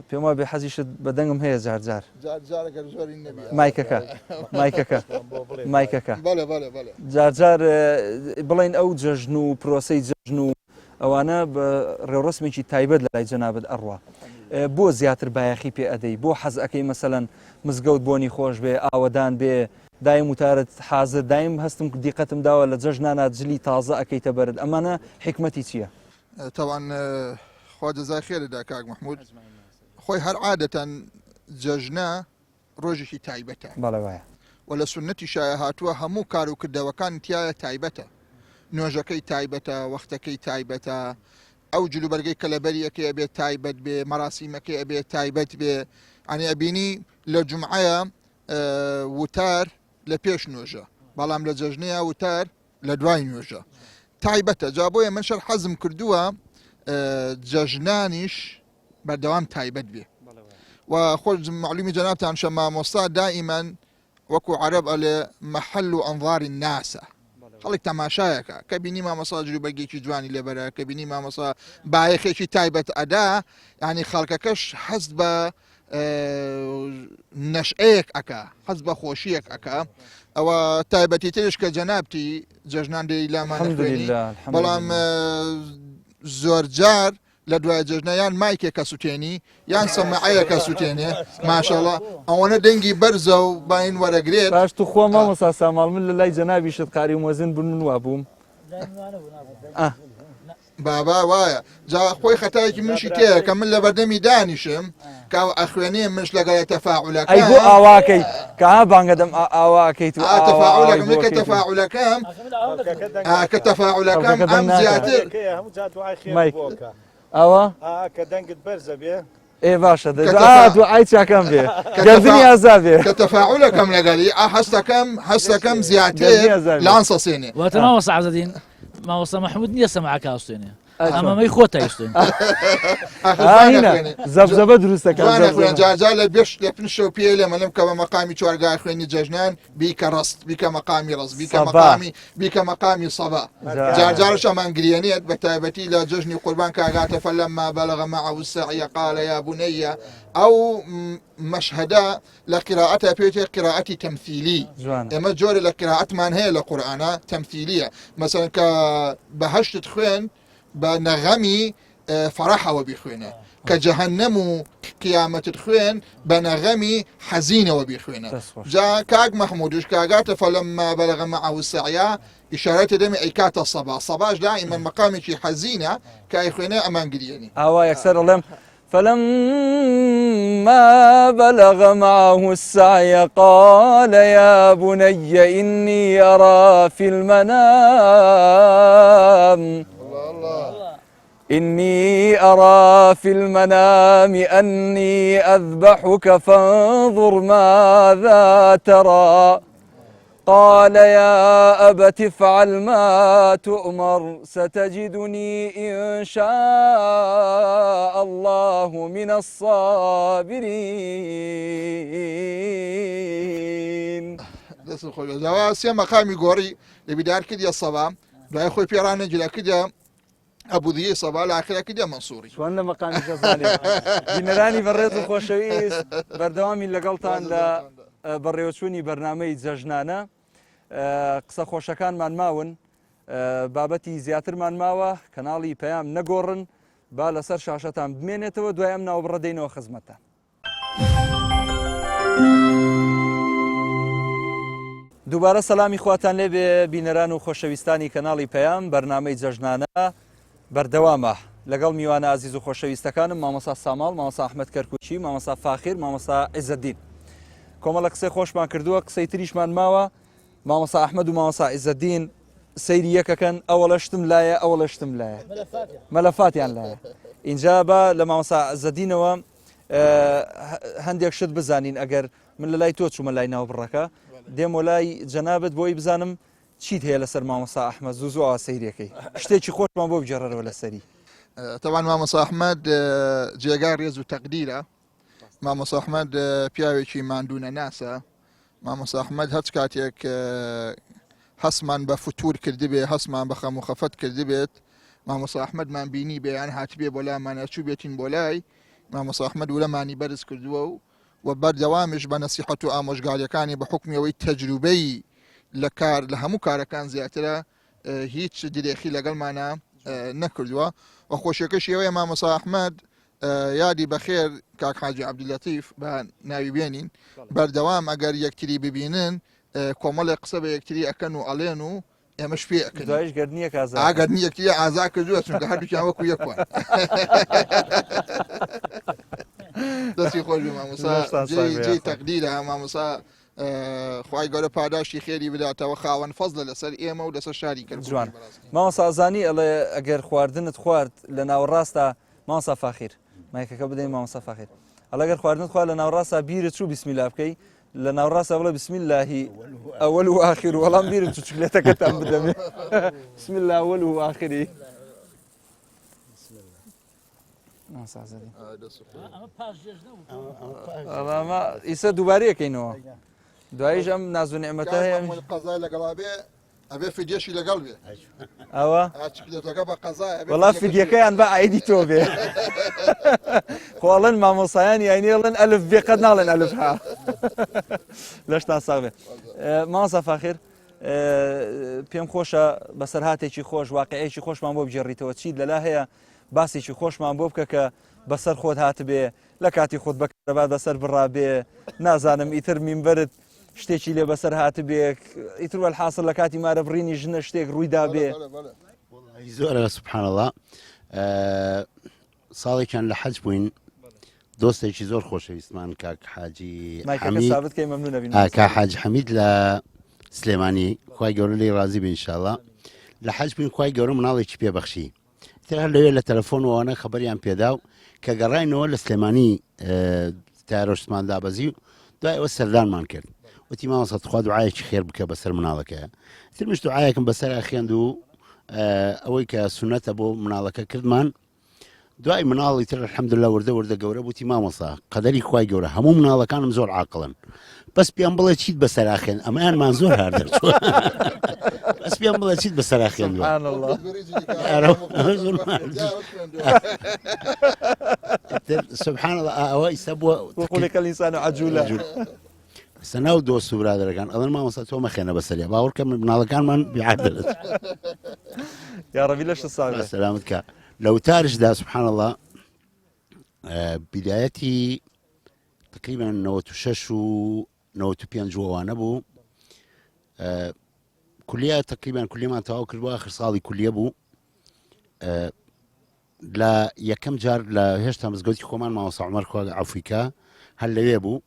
پێم وابێ حەزیشت بە دەنگم هەیە جار جار مایکەکە مایکەکە مایکەکە جار جار بڵێن ئەو جەژن و پرۆسەی جەژن و ئەوانە بە ڕێوڕسمێکی تایبەت لە لای جەنابەت ئەڕوا بۆ زیاتر بایەخی پێ ئەدەی بۆ حەز ئەەکەی مەسەەن مزگەوت بۆنی خۆش بێ ئاوەدان بێ دایم وتارت حازر دایم هەستم دیقەتم داوە لە جەژنانا جلی تازە ئەکەیتە بەرت ئەمانە حیکمەتی چیە؟ تاوان خوا جەزای خێرت دا کاک محمود خۆی هەر عادەتەن جەژنە ڕۆژێکی تایبەتە بەڵێ وایە و لە سوننەتی شایە هاتووە هەموو کار و کردەوەکان تایە تایبەتە نوێژەکەی تایبەتە وەختەکەی تایبەتە ئەو جلوبەرگەی کە لەبەریەکەی ئەبێت تایبەت بێ مەراسیمەکەی ئەبێت تایبەت بێ ئەنی ئەبینی لە جومعەیە وتار لە پێش نوێژە بەڵام لە جەژنەیە وتار لە دوای نوێژە تایبەتە جا بۆیە من شەر حەزم کردووە جەژنانیش بەردەوام تایبەت بێ و خۆش معلومی جەنابتان شە مامۆستا دائیمەن وەکو عەرەب ئەلێ محل و ئەنظاری ناسە خەڵک تەماشایەکە کە بینی مامۆسا جلوبەرگێکی جوانی لێبەرە کە بینی مامۆسا بایەخێکی تایبەت ئەدا ینی خەڵکەکەش هەست بە نەشئەیەک ئەکا حەز بە خۆشیەک ئەکا ئەوە تایبەتی ترش کە جەنابتی جەژنان دێی لامان بەڵام زۆرجار لە دوای جەژنە یان مایکێک کە سوتێنی یان سەمەعەیە کە سوتێنێ ماشەڵە ئەوەنە دەنگی بەرزە و باین وەرەگرێت باش تو خوا مامۆستا ساماڵ من لە لای جەنابیشت قاری و مۆزن بوون من وابووم بابا وایە جا خۆی خەتایەکی منشی تێیە کە من لە بەردەمی دانیشم کە ئەو ئەخوێنێ منش لەگەڵ تەفاعولەکەم ئەی بۆ ئاواکەی کە ها بانگەدەم ئاواکەیت و تەفاعولەکەم کە تەفاعولەکەم کە تەفاعولەکەم ئەم زیاتر ئەوە کە دەنگت بەرزە بێ ئێ باشە دوعای چاکەم بێ گەردنی ئازا بێ کە تەفاعولەکەم لەگەڵی ئا هەستەکەم هەستەکەم زیاتر لانسەسێنێ واتە مامۆستا عزەدین مامۆستا مەحمود نییە سەماعەکە ئەستێنێ. ئەمەمەی خۆتە ئیشتن. زەبزەبە دروستەکە جارجار لە بێش لە پنشەوە پێ لێ مەلم کە بە مەقامی چوارگای خوێنی جەژنان بیکە ڕست بیکە مەقامی ڕست بیکە مەقامی بیکە مەقامی سەبا جارجارش ئەمان گریێنێت بە تایبەتی لە جەژنی قوربان کاگاتە فلما بلغ معه السعي قال يا بني ئەو مەشهەدە لە قیرائەتا پێی وترێت قیرائەتی تەمثیلی جوانە. ئێمە جۆرێ لە قیرائەتمان هەیە لە قورئانا تەمثیلیە مەسەلەن کە بەهەشتت خوێند بە نەغەمی فەرەحەوە بیخوێنە کە جەهەنەم و قیامەتت خوێن بە نەغەمی حەزینەوە بیخوێنە دەست خۆش. جا کاک مەحمودش کاگاتە فەلەمما بەلغ معه السعی ئیشارەتە دەمی ئەیکاتە سەبا سەباش دائیمەن مەقامێکی حەزینە کە ئەیخوێنێ ئەمان گریێنی. ئاوا یەکسەر ئەڵێم فلما بلغ معه السعي قال يا بني إني أرى في المنام إني أرى في المنام أني أذبحك فانظر ماذا ترى قال يا أبت افعل ما تؤمر ستجدني إن شاء الله من الصابرين. دەست خۆش بێت. جا سێ مەقامی گۆڕی لە بیدار کردیە سەبا دوای خۆی پێڕانەگیرا کردیە ئەبوذیەی سەبا لە ئاخرا کردیە مەنسوڕی. چۆن لە مەقامی دەزانێت بینەرانی بەڕێز و خۆشەویست بەردەوامی لەگەڵتان لە بەڕێوەچوونی بەرنامەی جەژنانە قسە خۆشەکانمان ماون بابەتی زیاترمان ماوە کەناڵی پەیام نەگۆڕن با لەسەر شاشەتان بمێنێتەوە دوای ئەم ناوبڕە دێینەوە خزمەتتان. دووبارە سەلامی خواتان لێبێ بینەران و خۆشەویستانی کەناڵی پەیام بەرنامەی جەژنانە بەردەوامە لەگەڵ میوانە ئازیز و خۆشەویستەکانم مامۆسا ساماڵ مامۆسا ئەحمەد کەرکوکی مامۆسا فاخیر مامۆسا عیزەدین کۆمەڵە قسەی خۆشمان کردووە قسەی تریشمان ماوە مامۆسا ئەحمەد و مامۆسا عیزەدین سەیری یەکەکەن ئەوەڵە شتم لایە ئەوەڵە شتم لایە مەلەفاتیان لایە اینجا با لە مامۆسا عیزەدینەوە هەندێک شت بزانین ئەگەر من لە لای تۆ چوومە لای ناوبڕەکە دێمۆ لای جەنابت بۆی بزانم چیت هەیە لەسەر مامۆستا ئەحمەد زوو زوو ئاوا سەیرەکەی شتێکی خۆشمان بۆ بگێڕەرەوە لەسەری. تەبعەن مامۆستا ئەحمەد جێگای ڕێز و تەقدیرە مامۆستا ئەحمەد پیاوێکی ماندوو نەناسە مامۆستا ئەحمەد هەچ کاتێک هەستمان بە فتور کردبێ هەستمان بە خەم و خەفەت کردبێت مامۆستا ئەحمەدمان بینی بێ یان هاتبێ بۆ لامان ئەچوو بێتین بۆ لای مامۆستا ئەحمەد ورەمانی بەرز کردووە و و بەردەوامیش بە نەسیحەت و ئامۆژگاریەکانی بە حوکمی ئەوەی تەجروبەی لە کار لە هەموو کارەکان زیاترە هیچ درێخی لەگەڵمانە نەکردووە و خۆشیەکەشی ئەوەیە مامۆسا ئەحمەد یادی بەخێر کاک حاجی عەبدولەتیف بە ناوی بێنین بەردەوام ئەگەر یەکتری ببینن کۆمەڵێک قسە بە یەکتری ئەکەن و ئەڵێن و ئێمەش پێ ئەکەن دوایش گەردنیەک ئازا ئا گەردنی یەکتری ئازا کردووە چونکە هەردووکیان وەکو یەک وان دەستی خۆش بێ مامۆستا لەشتان ساغ جێی بێ جێی یاخوا. تەقدیرە مامۆستا خوای گەورە پاداشتی خێری بداتەوە خاوەن فەزلە لەسەر ئێمە و لەسەر شاری کەرکووک جوان مامۆستا ئەزانی ئەڵێ ئەگەر خواردنت خوارد لە ناوەڕاستا مامۆستا فاخیر مایکەکە بدەین مامۆستا فاخیر ئەڵێ گەر خواردنت خوارد لە ناوەڕاستا بیرت چوو بیسمیلا بکەی لە ناوڕاستە بڵێ بسم اللهی ئەوەل و ئاخر وەڵام بیرم چ چکلێتەکەتان بدەمێ بسم الله ئەوەل و ئاخری ئیسە دووبارەیەکەینەوە دوایش ئەم ناز و نیعمەتە هەیە قەزای لەگەڵا بێ ئەبێ فدیەشی لەگەڵ بێ ئەوە چکلێتەکە بە قەزای وەڵا فدیەکەیان بە ئایدی تۆ بێ خۆ ئەڵێن مامۆسایانی ئاینی ئەڵێن ئەلف بێ قەت ناڵێن ئەلف ها لەشتان ساغ بێ مامۆستا فاخر پێم خۆشە بەسەرهاتێکی خۆش واقعێکی خۆشمان بۆ بگێڕیتەوە چیت لەلا هەیە باسێکی خۆشمان بۆ بکە کە بەسەر خۆت هاتبێ لە کاتی خۆت بەکارەبا بەسەر بڕابێ نازانم ئیتر مینبەرت شتێکی لێ بەسەر هاتبێ ئیتر وەلحاسڵ لە کاتی مارە بڕینی ژنە شتێک ڕووی دابێ. زۆرە سبحان الله ساڵێکیان لە حەج بووین دۆستێکی زۆر خۆشەویستمان کاک حاجی کا حاج حەمید لە سلێمانی خوای گەورە لی ڕازی بین انشاءالله لە حەج بووین خوای گەورە مناڵێکی پێبەخشی تر هەر لەوێ لە تەلەفۆن وانە خەبەریان پێدا و کە گەڕاینەوە لە سلێمانی تارۆشتمان دابەزی و دوای ئەوە سەردانمان کرد وتی مامۆستا تخوا دوعایەکی خێر بکە بەسەر مناڵەکەیە تر منش دوعایەکم بەسەر خوێند و ئەوەی کە سونەتە بۆ مناڵەکە کردمان دوای مناڵی تر الحمدلله وردە وردە گەورە بووتی مامۆسا قەدەری خوای گەورە هەموو مناڵەکانم زۆر عاقڵن بەس پێم بڵێ چیت بەسەراخێن ئەمەیانمان زۆر هار دەرچووە بەس پێم بڵێ چیت بەسەراخێن سبحان الله ئەوە ئیستا بووە وخلق الإنسان عجولا سەنا و دۆست و برادەرەکان ئەڵێن مامۆستا تۆ مەخێنە بەسەریا باوەڕکە من مناڵەکانمان بیعات دەرەچ یاڕەبی لەشت ساغ بێ. سەلامت کە لە وتارشدا سبحان الله بدایەتی تقریبا 96 و 95 وانە بوو کولیە تقریبا کولیمان تەواو کردووە آخر ساڵی کولیە بوو لە یەکەم جار لە هێشتا مزگەوتی خۆمان مامۆستا عومەر خوا عەفوی کا هەر لەوێ بوو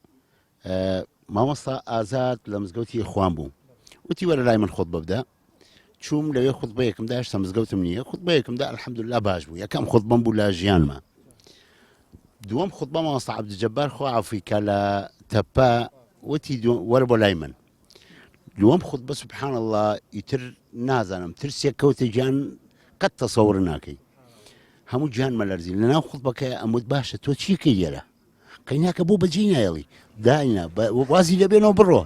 مامۆستا ئازاد لە مزگەوتی خوان بوو وتی وەرە لای من خۆت ببدە چوم لەوێ خوتبەیەکم دا هێشتا مزگەوتم نییە خوتبەیەکم دا الحەمدلله باش بوو یەکەم خوتبەم بوو لە ژیانمە دووەم خوتبە مامۆستا عەبدولجەبار خوا عەفوی کا لە تەپە وتی وەرە بۆ لای من دووەم خوتبە سبحان اللە ئیتر نازانم ترسێک کەوتە گیان قەت تەسەور ناکەی هەموو گیان مەلەرزی لەناو خوتبەکەی ئەموت باشە تۆ چیکەی لێرە قەیناکە بۆ بەجێ نایڵی داینا وازی لەبێنەوە بڕۆ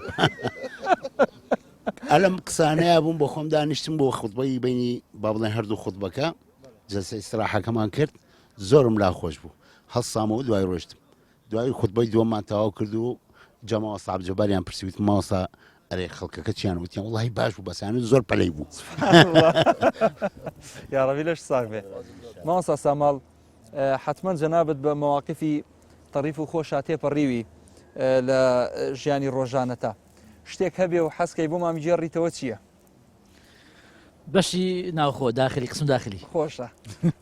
ئەلم قسانەیە بووم بۆ خۆم دانیشتم بۆ خوتبەی بینی با بڵێن هەردوو خوتبەکە جلسە ئیسراحەکەمان کرد زۆرم لا خۆش بوو هەڵسامەوە دوای ڕۆشتم دوای خوتبەی دووەممان تەواو کرد و جا مامۆستا عەبدولجەباریان پرسی وتم مامۆستا ئەرێ خەڵکەکە چیان وتیان وڵی باش بوو بەسانە زۆر پەلەی بوو یاڕەبی لەش ساغ بێ مامۆستا ساماڵ حتمما جەنابت بە مەواقفی تەریف و خۆشا تێپەڕیوی لە ژیانی ڕۆژانەتا شتێک هەبێ و حەزکەی بۆمان بگێڕیتەوە چییە؟ بەشی ناوخۆ داخلی قسم داخلی خۆشە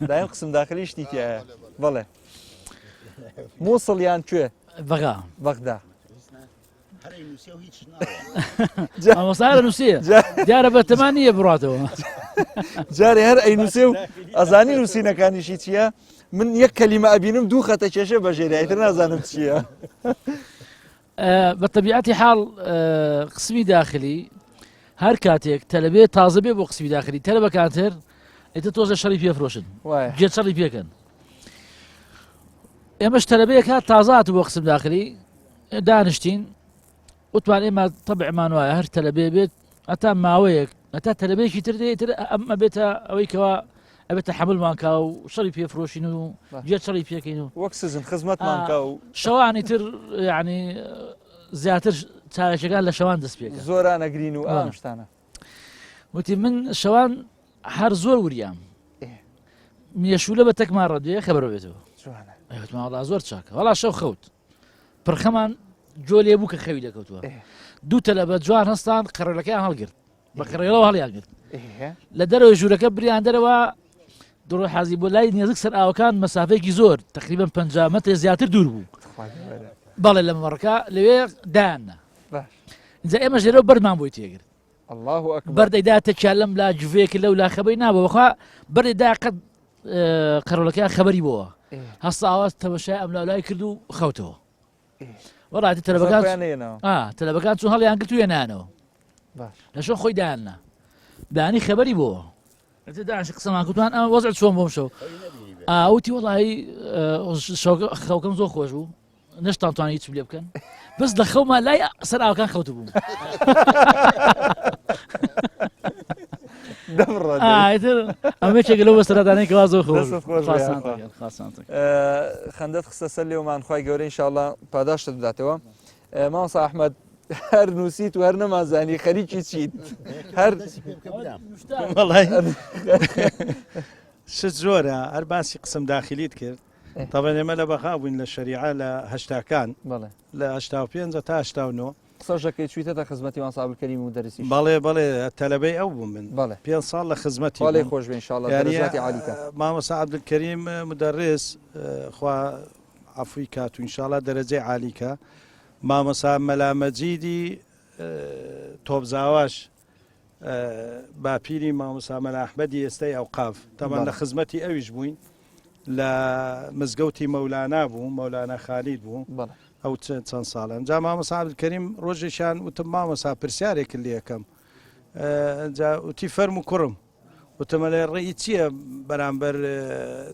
دایم قسم داخلی شتی تایە بەڵێ مووسڵ یان کوێ بەغا بەغدا مامۆستا نووسێ دیارە بەتەمان نییە بڕاتەوە جارێ هەر ئەی نووسێ و ئەزانی نووسینەکانیشی چییە من یەک کەلیمە ئەبینم دوو خەتە کێشە بەژێری ئیتر نازانم چییە بە تەبیعەتی حاڵ قسمی داخلی هەر کاتێک تەلەبێ تازە بێ بۆ قسمی داخلی تەلەبەکانتر ئیتر تۆزە شەڕی پێفرۆشن گێ شەڕی پێکەن ئێمەش تەلەبەیەک هات تازە هاتوو بۆ قسم داخلی دانیشتین وتمان ئێمە تەبعمان وایە هەر تەلەبێ بێت هەتا ماوەیەک هەتا تەلەبەیەکی تر دێت تر ئەم ئەبێتە ئەوەی کەوا ئەبێتە حەملمان کا و شەڕی پێفرۆشین و گوێ شەڕی پێکەین و وەک سزن خزمەتمان کا و شەوانی تر یعنی زیاتر چارەکەکان لە شەوان دەست پێکە زۆرانەگرین و ئەم شتانە وتی من شەوان هەر زۆر وریام مێشولە بە تەکمان ڕەدوێ خەبەرە بێتەوە وڵا زۆر چاکە وڵا شەو خەوت پرخەمان جۆ لێ بوو کە خەوی لەکەوتووە دوو تەلە بە جوان هەستان قەرەکەیان هەڵگرت بە قڕێڵەوە هەڵیان گرت لە دەرەوەی ژوورەکە بریان دەرەوە دڕۆ حازی بۆ لای نێزک سەر ئاوەکان مەسافەیەکی زۆر تقریبا 50 مەتر زیاتر دوور بوو بەڵێ لە مەڕەکە لەوێ دایاننا اینجا ئێمە ژێرەوە بەردمان بۆی تێگرت الله أكبر بەردەیدا تەکیا لەم لا جوێک لەو لا خەبەی نابوو بەخوا بەردەیدا قەت قەرۆلەکە خەبەری بووە هەستاوە تەمەشای ئەم لای کرد و خەوتەوە وەڵاتی تەلەبەکان تەلەبەکان چون هەڵیان گرت و هێنانەوە لە شۆن خۆی دایاننا دانی خەبەری بووە داش قسەمان کوتمان ئەمە وەزع چۆن بۆم شەو ئاوتی وڵی خەوکەم زۆر خۆش بوو نەشتان توانی هیچ لێ بکەن بەس لە خەوما لای سەر ئاوکان خەوت بووم ئەمە چێک لەو بەسەرادانەی کەوا زۆر خەندەت خستە سەر لێومان خی گەورە انشاءله پاداشتت بداتەوە مامۆستا ئەحمد هەر نووسیت و هەر نەمازانی خەریکی چیت هەر شت زۆرە هەر باسی قسم داخلیت کرد تەبەن ئێمە لە بەغا بووین لە شەریعە لە هەشتاکان لە 85 تا 89 قسەش دەکەی چویتەتە خزمەتی مامۆستا عەبدولکەریم و دەرسیش؟ بەڵێ بەڵێ تەلەبەی ئەو بووم من بەڵێ پێنج ساڵ لە خزمەتی خوا لێی بووم خۆش بێ ان شاء اللە یانی دەرەجاتی عالی کا. مامۆستا عەبدولکەریم مدەڕس خوا عەفوی کات و ان شاء اللە دەرەجەی عالی کا مامۆستا مەلا مەجیدی تۆپزاواش باپیری مامۆستا مەلا ئەحمەدی ئێستای ئەوقاف تەبعەن لە خزمەتی ئەویش بووین لە مزگەوتی مەولانا بوو مەولانا خالید بوو ئەو چەند ساڵە جا مامۆسا عەبدولکەریم ڕۆژێکیان وتم مامۆسا پرسیارێکت لێ ئەکەم جا وتی فەرموو کوڕم. وتم ئەڵێ ڕێی چییە بەرامبەر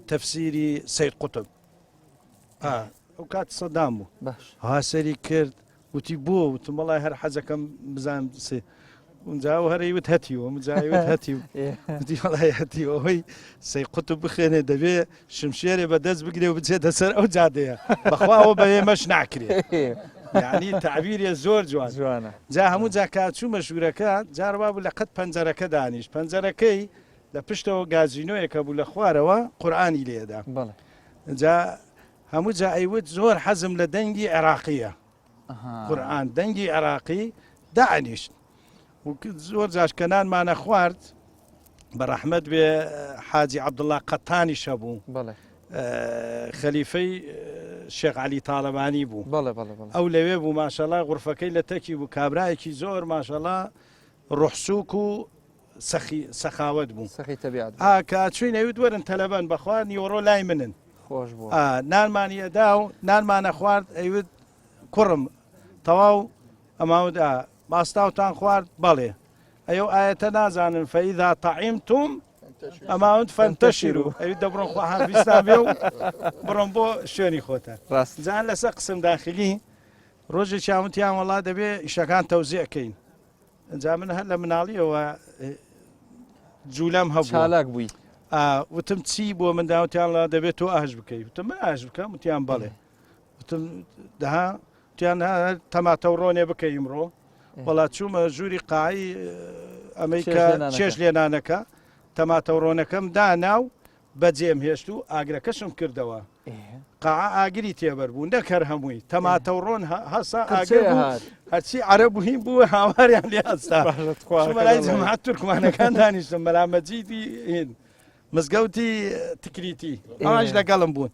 تەفسیری سید قوتب ئەو کات سەدام بوو باش ها سەری کرد وتی بۆ وتم وەڵای هەر حەزەکەم بزانم سێ اونجا ئەو هەرەی وت هەتیوە مجاوت هەتیو وتی وەڵای هەتیوە ئەوەی سەی قوتب بخوێنێ دەبێ شمشێرێ بە دەست بگرێ و بچێتە سەر ئەو جادەیە بەخوا ئەوە بە ئێمەش ناکرێ یعنی تعبیرێ زۆر جوان جوانە جا هەموو جا کە چوومە ژوورەکە جار وا بوو لە قەد پەنجەرەکە دانیشت پەنجەرەکەی لە پشتەوە گازینۆیەک هەبوو لە خوارەوە قورئانی لێدا بەڵێ جا هەموو جا ئەیوت زۆر حەزم لە دەنگی عێراقیە قورئان دەنگی عێراقی دانیشت و زۆر جاش کە نانمانە خوارد بە ڕەحمەت بێ حاجی عەبدوڵڵا قەتانیش هەبوو خەلیفەی شێخ عەلی تاڵەبانی بوو ئەو لەوێ بوو ماشەڵا غورفەکەی لە تەکی بوو کابرایەکی زۆر ماشەڵا ڕوحسوک و سەخی سەخاوەت بوو سەخی تەبیعەت بوو. ئا کە چووین ئەیوت وەرن تەلەبەن بەخوا نیوەڕۆ لای منن خۆش بووە. ئا نانمانی ئەدا و نانمانە خوارد ئەیوت کوڕم تەواو ئەماوت ئا ماستاوتان خوارد بەڵێ ئەیو ئایەتە نازانن فەئیذا طعمتم ئەماوت فانتشروا ئەوی دەبڕۆن خوا حافیزتان بێ و بڕۆن بۆ شوێنی خۆتان ڕاست جان لەسەر قسم داخلی ڕۆژێکیان وتیان وەڵا دەبێ ئیشەکان تەوزیع کەین جا من هەر لە مناڵیەوە جوولەم هەبوو چالاک بووی وتم چی بۆ من داوتیان لا دەبێت تۆ ئاش بکەی وتم من ئاش بکەم وتیان بەڵێ وتم دەها وتیان تەماتە و ڕۆنێ بکە ئیمڕۆ وەڵا چوومە ژووری قاعی ئەمەی کە چێش لێنانەکە تەماتە و ڕۆنەکەم دانا و بەجێم هێشت و ئاگرەکەشم کردەوە قاعە ئاگری تێبەر بوو نەک هەر هەمووی تەماتە و ڕۆن هەسا ئاگر بوو هەرچی عەرەب و هین بوو هاواریان لێ هەستا چوومە لای جەماعەت تورکمانەکان دانیشتم مەلا مەجیدی هین مزگەوتی تکریتی ئەوانیش لەگەڵم بوون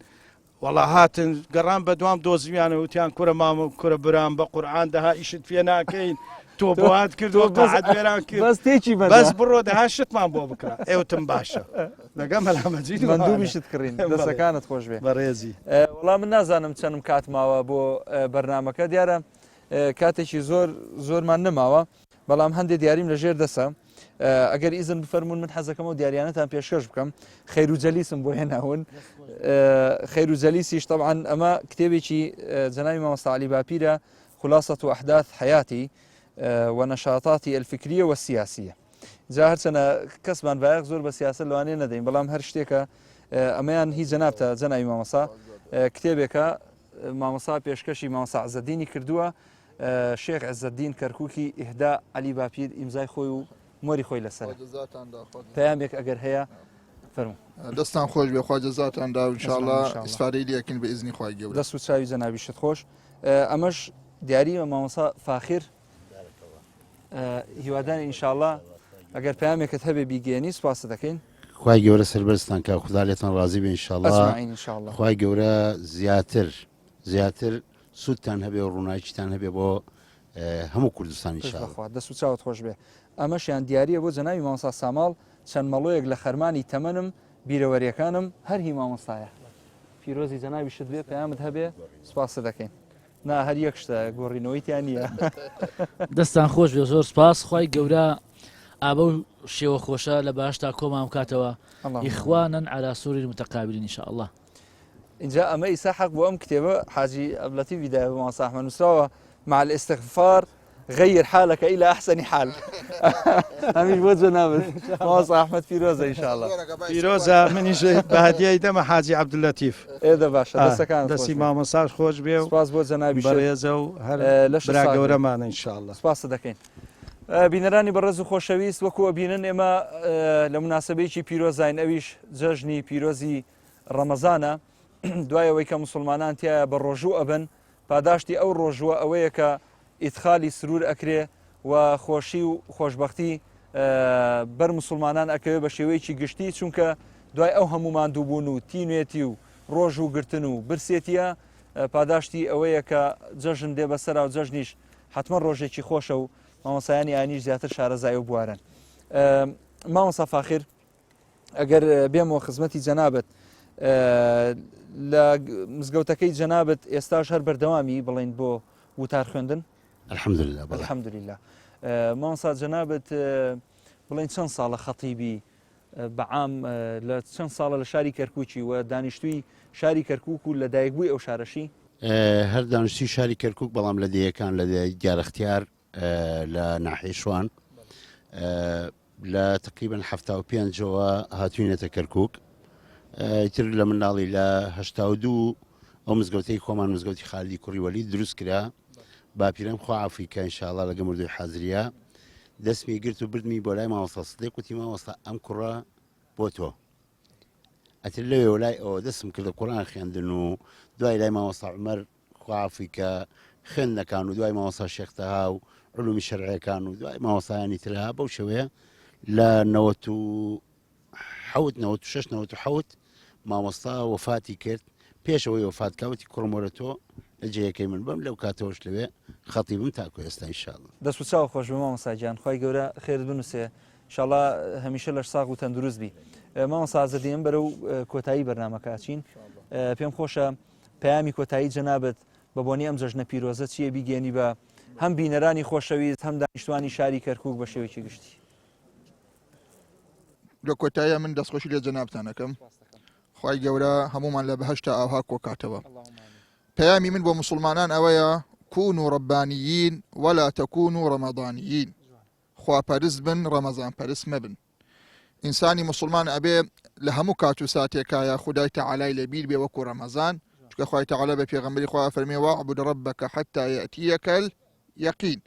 وەڵا هاتن گەڕان بە دوام دۆزیویانە وتیان کورە مامە کورە برام بە قورعان دەها ئیشت پێ ناکەین تۆ بۆات کردو قاعەت وێران کرد بەس تێکی بەدە بەس بڕۆ دەها شتمان بۆ بکڕە ئێوتم باشە لەگە مەلا مەجید و مەندوبیشت کڕین بەڵێ. دەسەکانت خۆش بێ بەڕێزی وەڵا من نازانم چەندم کات ماوە بۆ بەرنامەکە دیارە کاتێکی زۆر زۆرمان نەماوە بەڵام هەندێ دیاریم لە ژێر دەسە ئەگەر ئیزن بفەرمونون من حەزەکەمەوە دیاریانەتان پێشکەش بکەم خەیر و جەلیسم بۆ هێناون خەیر و جەلیسیش طبعا ئەمە کتێبێکی جەناوی مامۆستا عەلی باپیرە خلاصة أحداث حياتي ونشاطاتي الفكرية والسياسية جا هەرچەنە کەسمان بایەخ زۆر بە سیاسەت لەوانەیە نەدەین بەڵام هەر شتێکە ئەمەیان هی جەنابتە جەناوی مامۆستا کتێبێکە مامۆستا پێشکەشی مامۆستا عزەدینی کردووە شێخ عزەدین کەرکوکی ئیهدا عەلی باپیر ئیمزای خۆی و مۆری خۆی لەسەر پەیامێک ئەگەر هەیە فەرموو. دەستان خۆش بێ خوا جەزاتان دا ان شاء الله ئیسفادەی لێ ئەکەین بە ئیزنی خوای گەورە. دەست و چاوی جەنابیشت خۆش ئەمەش دیاری مامۆستا فاخر هیواداری ئینشاءاللە ئەگەر پەیامێکت هەبێ بیگەیەنی سوپاست دەکەین. خوای گەورە سەربەرزتان کا خودا لێتان ڕازی بێ انشاءاللە اجمعین انشاءاللە. خوای گەورە زیاتر زیاتر سوودتان هەبێ و ڕووناکیتان هەبێ بۆ هەموو کوردستان پشت انشاءاللە. بەخوا دەست و چاوت خۆش بێ. ئەمەشیان دیاریە بۆ جەنابی مامۆستا ساماڵ چەند مەڵۆیەک لە خەرمانی تەمەنم بیرەوەریەکانم هەر هی مامۆستایە. پیرۆزی جەنابیشت بێ پەیامت هەبێ سوپاست دەکەین. نا هەر یەک شتە گۆڕینەوەی تیا نییە. دەستان خۆش بێ زۆر سپاس خوای گەورە ئابە و شێوە خۆشە لە باشتا کۆمان بکاتەوە ئیخوانن علی سرر متقابلین ان شاء الله. ئینجا ئەمە ئیسا حەق بۆ ئەم کتێبە حاجی عەبدولەتیف بیدایە بە مامۆستا ئەحمەد نووسراوە مع الاستغفار غير حالك الى احسن حال هەمیش بۆ جەنابت مامۆستا ئەحمەد پیرۆزە ان شاء الله پیرۆزە منیش بە هەدیەی دەمە حاجی عەبدولەتیف ئێ دە باشە دەستەکانت خۆش دەستی بێ. مامۆستاش خۆش بێ و سپاس بۆ جەنابیشت بەڕێزە و هەر لەشت برا ساغ بێ. گەورەمانە ان شاء الله سپاست دەکەین. بینەرانی بەڕێز و خۆشەویست وەکو ئەبینن ئێمە لە مناسبەیەکی پیرۆزاین ئەویش جەژنی پیرۆزی ڕەمەزانە دوای ئەوەی کە مسلمانان تایە بە ڕۆژوو ئەبن پاداشتی ئەو ڕۆژووە ئەوەیە کە ئیدخالی سرور ئەکرێ و خۆشی و خۆشبەختی بەر مسوڵمانان ئەکەوێ بە شێوەیەکی گشتی چونکە دوای ئەو هەموو ماندووبوون و تینوێتی و ڕۆژ و گرتن و برسێتیە پاداشتی ئەوەیە کە جەژن دێ بەسەرا و جەژنیش حتمما ڕۆژێکی خۆشە و مامۆسایانی ئانیش زیاتر شارەزای و بوارن مامۆسا فاخر ئەگەر بێمەوە خزمەتی جەنابت لە مزگەوتەکەی جەنابت ئێستاش هەر بەردەوامی بڵین بۆ وتار خوێندن الحمدلله بەڵێ الحمدلله مامۆستا جەنابت بڵین چەند ساڵە خەتیبی؟ بە عام لە چەند ساڵە لە شاری کەرکووکی و دانیشتووی شاری کەرکووک و لە دایکبووی ئەو شارەشی؟ هەر دانیشتووی شاری کەرکووک بەڵام لە دێیەکان لە دێی دیارەختیار لە ناحیەی شوان لە تقریبا 75ەوە هاتوینەتە کەرکووک تر لە منداڵی لە 82 ئەو مزگەوتەی خۆمان مزگەوتی خالیدی کوڕی وەلی دروست کرا باپیرم خوا عەفوی کە ئینشاءاللە لەگە مردووی حازریە دەستمی گرت و بردمی بۆ لای مامۆستا سدیق وتی مامۆستا ئەم کوڕە بۆ تۆ ئەتر لەوێ لای ئەوە دەستم کردە قورآن خوێندن و دوای لای مامۆستا عومەر خوا عەفوی کە خوێندنەکان و دوای مامۆستا شێخ تەها و علومی شەرعیەکان و دوای مامۆستایانی ترها بەو شێوەیە لە 97 96 97 مامۆستا وەفاتی کرد پێش ئەوەی وەفات کا وتی کوڕم وەرە تۆ لە جێیەکەی من بم لەو کاتەوەش لەوێ خەتیبم تاکو ئێستا ئینشاءاللە. دەست و چاو خۆش بێ مامۆستا گیان خوای گەورە خێرت بنوسێ ئینشاڵا هەمیشە لەش ساغ و تەندروست بی مامۆستا عزەدین ئەم بەرەو کۆتایی بەرنامەکە ئەچین پێم خۆشە پەیامی کۆتایی جەنابت بە بۆنی ئەم جەژنە پیرۆزە چییە بیگەێنی بە هەم بینەرانی خۆشەویست هەم دانیشتوانی شاری کەرکک بە شێوەیەکی گشتی. لە کۆتاییا من دەستخۆشی لە جەنابتان ئەکەم خوای گەورە هەموومان لە بەهەشتا ئاوها کۆکاتەوە پەیامی من بۆ مسلمانان ئەوەیە كونوا ربانيين ولا تكونوا رمضانيين خواپەرست بن ڕەمەزان پەرست مەبن ئینسانی مسلمان ئەبێ لە هەموو کات و ساتێکایە خودای تەعالای لەبیر بێ وەکو ڕەمەزان چونکە خوای تەعالا بە پێغەمبەری خوا فەرمی واعبد ربك حتى يأتيك یەقین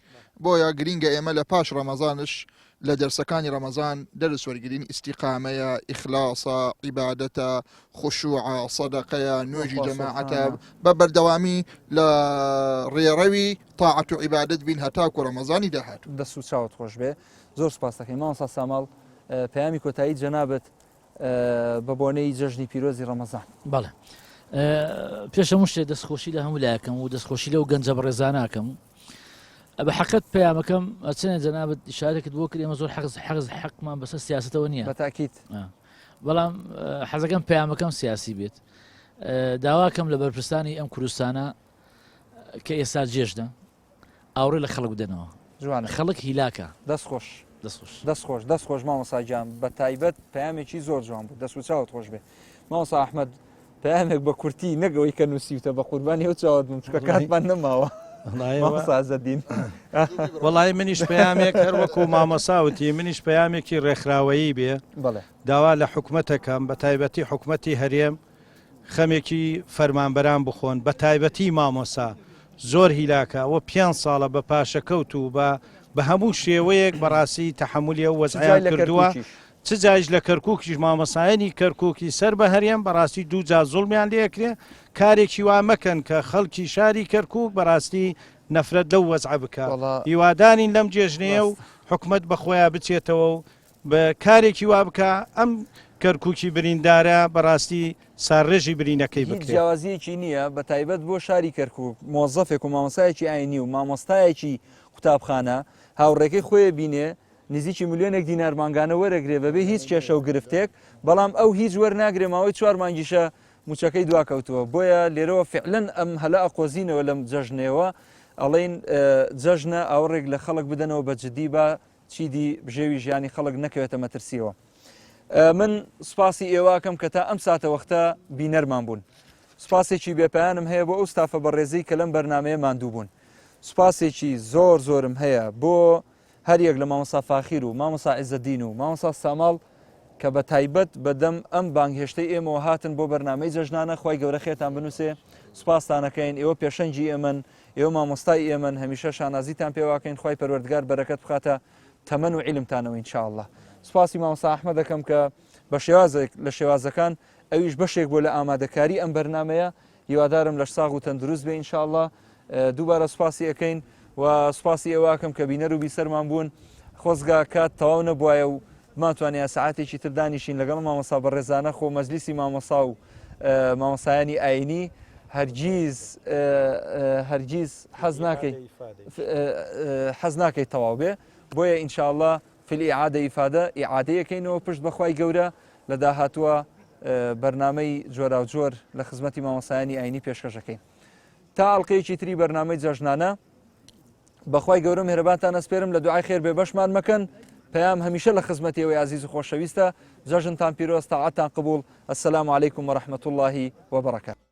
بۆیە گرینگە ئێمە لە پاش ڕەمەزانش لە دەرسەکانی ڕەمەزان دەرس وەرگین ئیسیقامەیە ئیخلاسە عیبادەتە خشوعە سەدەقەیە نوێژی جەماعەتە بە بەردەوامی لە ڕێڕەوی تاعەت و عیبادەت بین هەتاکو ڕەمەزانی داهاتوو. دەست و چاوت خۆش بێ زۆر سوپاست دەکەین مامۆستا ساماڵ پەیامی کۆتایی جەنابت بە بۆنەی جەژنی پیرۆزی ڕەمەزان. بەڵێ پێش هەموو شتێک دەستخۆشی لە هەموو لایەکەم و دەستخۆشی لەو گەنجە بەڕێزاناکەم بە حەقت پەیامەکەم چنە جەنابەت ئشارێکت بۆ کرد ئێمە زۆر حەز حەز حەقمان بەسەر سیاستەوە نییە بەتاکیت بەڵام حەزەکەم پەیامەکەم سیاسی بێت داواکەم لە بەرپرسانی ئەم کوردستانە کە ئێستا جێژنە ئاوڕێ لە خەڵک بدەنەوە جوانە خەڵک هیلاکە. دەست خۆش. دەست خۆش. دەست خۆش دەست خۆش مامۆستا گیان بە تایبەت پەیامێکی زۆر جوان بوو دەست و چاوت خۆش بێ مامۆستا ئەحمەد پەیامێک بە کورتی نەک ئەوەی کە نووسیوتە بە قوربانی ئەو چاوت بم چونکە کاتمان نەماوە مامۆستا عزەدین. وەڵی منیش پەیامێک هەر وەکو مامۆسا وتی منیش پەیامێکی ڕێکخراوەیی بێ بەڵێ داوا لە حکومەتەکەم بە تایبەتی حکومەتی هەرێم خەمێکی فەرمانبەران بخۆن بەتایبەتی مامۆسا زۆر هیلاکە ئەوە پێنج ساڵە بە پاشەکەوت و بە بە هەموو شێوەیەک بەڕاستی تەحەمولی ئەو وەزعیان کردووە چ جایش لە کەرکوکیش مامۆسایانی کەرکوکی سەر بە هەرێم بەڕاستی دوو جار زوڵمیان لێکرێ کارێکی وا مەکەن کە خەڵکی شاری کەرکوک بەڕاستی نەفرەت لەو وەزعە بکە هیوادارین لەم جێژنەیە و حکومەت بەخۆیا بچێتەوە و بە کارێکی وا بکا ئەم کەرکوکی بریندارە بەڕاستی سارڕێژی برینەکەی هیچ بکرێ. جیاوازیەکی نییە بە تایبەت بۆ شاری کەرکوک مۆزەفێک و مامۆستایەکی ئاینی و مامۆستایەکی قوتابخانە هاوڕێکەی خۆی بینێ نزیکی ملیۆنێک دینار مانگانە وەرەگرێ بەبێ هیچ کێشە و گرفتێک بەڵام ئەو هیچ وەرناگرێ ماوەی چوار مانگیشە موچەکەی دواکەوتووە بۆیە لێرەوە فعلەن ئەم هەلە ئەقۆزینەوە لەم جەژنەوە ئەڵێین جەژنە ئاوڕێک لە خەڵک بدەنەوە بە جدی با چیدی بژێوی ژیانی خەڵک نەکەوێتە مەترسیەوە. من سوپاسی ئێوەکەم کە تا ئەم ساتەوەختە بینەرمان بوون. سوپاسێکی بێپایانم هەیە بۆ ئەو ستافە بەڕێزەی کە لەم بەرنامەیە ماندوو بوون. سوپاسێکی زۆر زۆرم هەیە بۆ هەریەک لە مامۆستا فاخیر و مامۆستا عیزەدین و مامۆستا ساماڵ کە بە تایبەت بە دەم ئەم بانگهێشتەی ئێمەوە هاتن بۆ بەرنامەی جەژنانە خوای گەورە خێرتان بنووسێ سوپاستانەکەین ئێوە پێشەنگی ئێمەن ئێوە مامۆستای ئێمەن هەمیشە شانازیتان پێواکەین خوای پەروەردگار بەرەکەت بخاتە تەمەن و عیلمتانەوە ان شاء اللە سوپاسی مامۆستا ئەحمەد دەکەم کە بە شێوازێک لە شێوازەکان ئەویش بەشێک بووە لە ئامادەکاری ئەم بەرنامەیە هیوادارم لەش ساغ و تەندروست بێ ان شاء اللە دووبارە سوپاسی ئەەکەین و سوپاسی ئێوەکەم کە بینەر و بیسەرمان بوون خۆزگا کات تەواو نەبوایە و بمانتوانیا سەعاتێکی تر دانیشین لەگەڵ مامۆستا بەڕێزانە خۆ مەجلیسی مامۆسا و مامۆسایانی ئاینی هەرگیز هەرگیز حەز ناکەی حەز ناکەی تەواو بێ بۆیە ئینشاءاللە فی الإعادە ئیفادە ئیعادەیەکەینەوە پشت بەخوای گەورە لە داهاتووە بەرنامەی جۆراوجۆر لە خزمەتی مامۆسایانی ئاینی پێشکەشەکەین تا ئەڵلقەیەکی تری بەرنامەی جەژنانە بەخوای گەورە مهرەبانتان ئەسپێرم لە دوعای خێر بێ بەشمان مەکەن. پەیام هەمیشە لە خزمەتی ئێوەی ئازیز و خۆشەویستە. جەژنتان پیرۆز، تاعەتتان قبوڵ. السلام علیکم ورحمە اللە وبرکاته.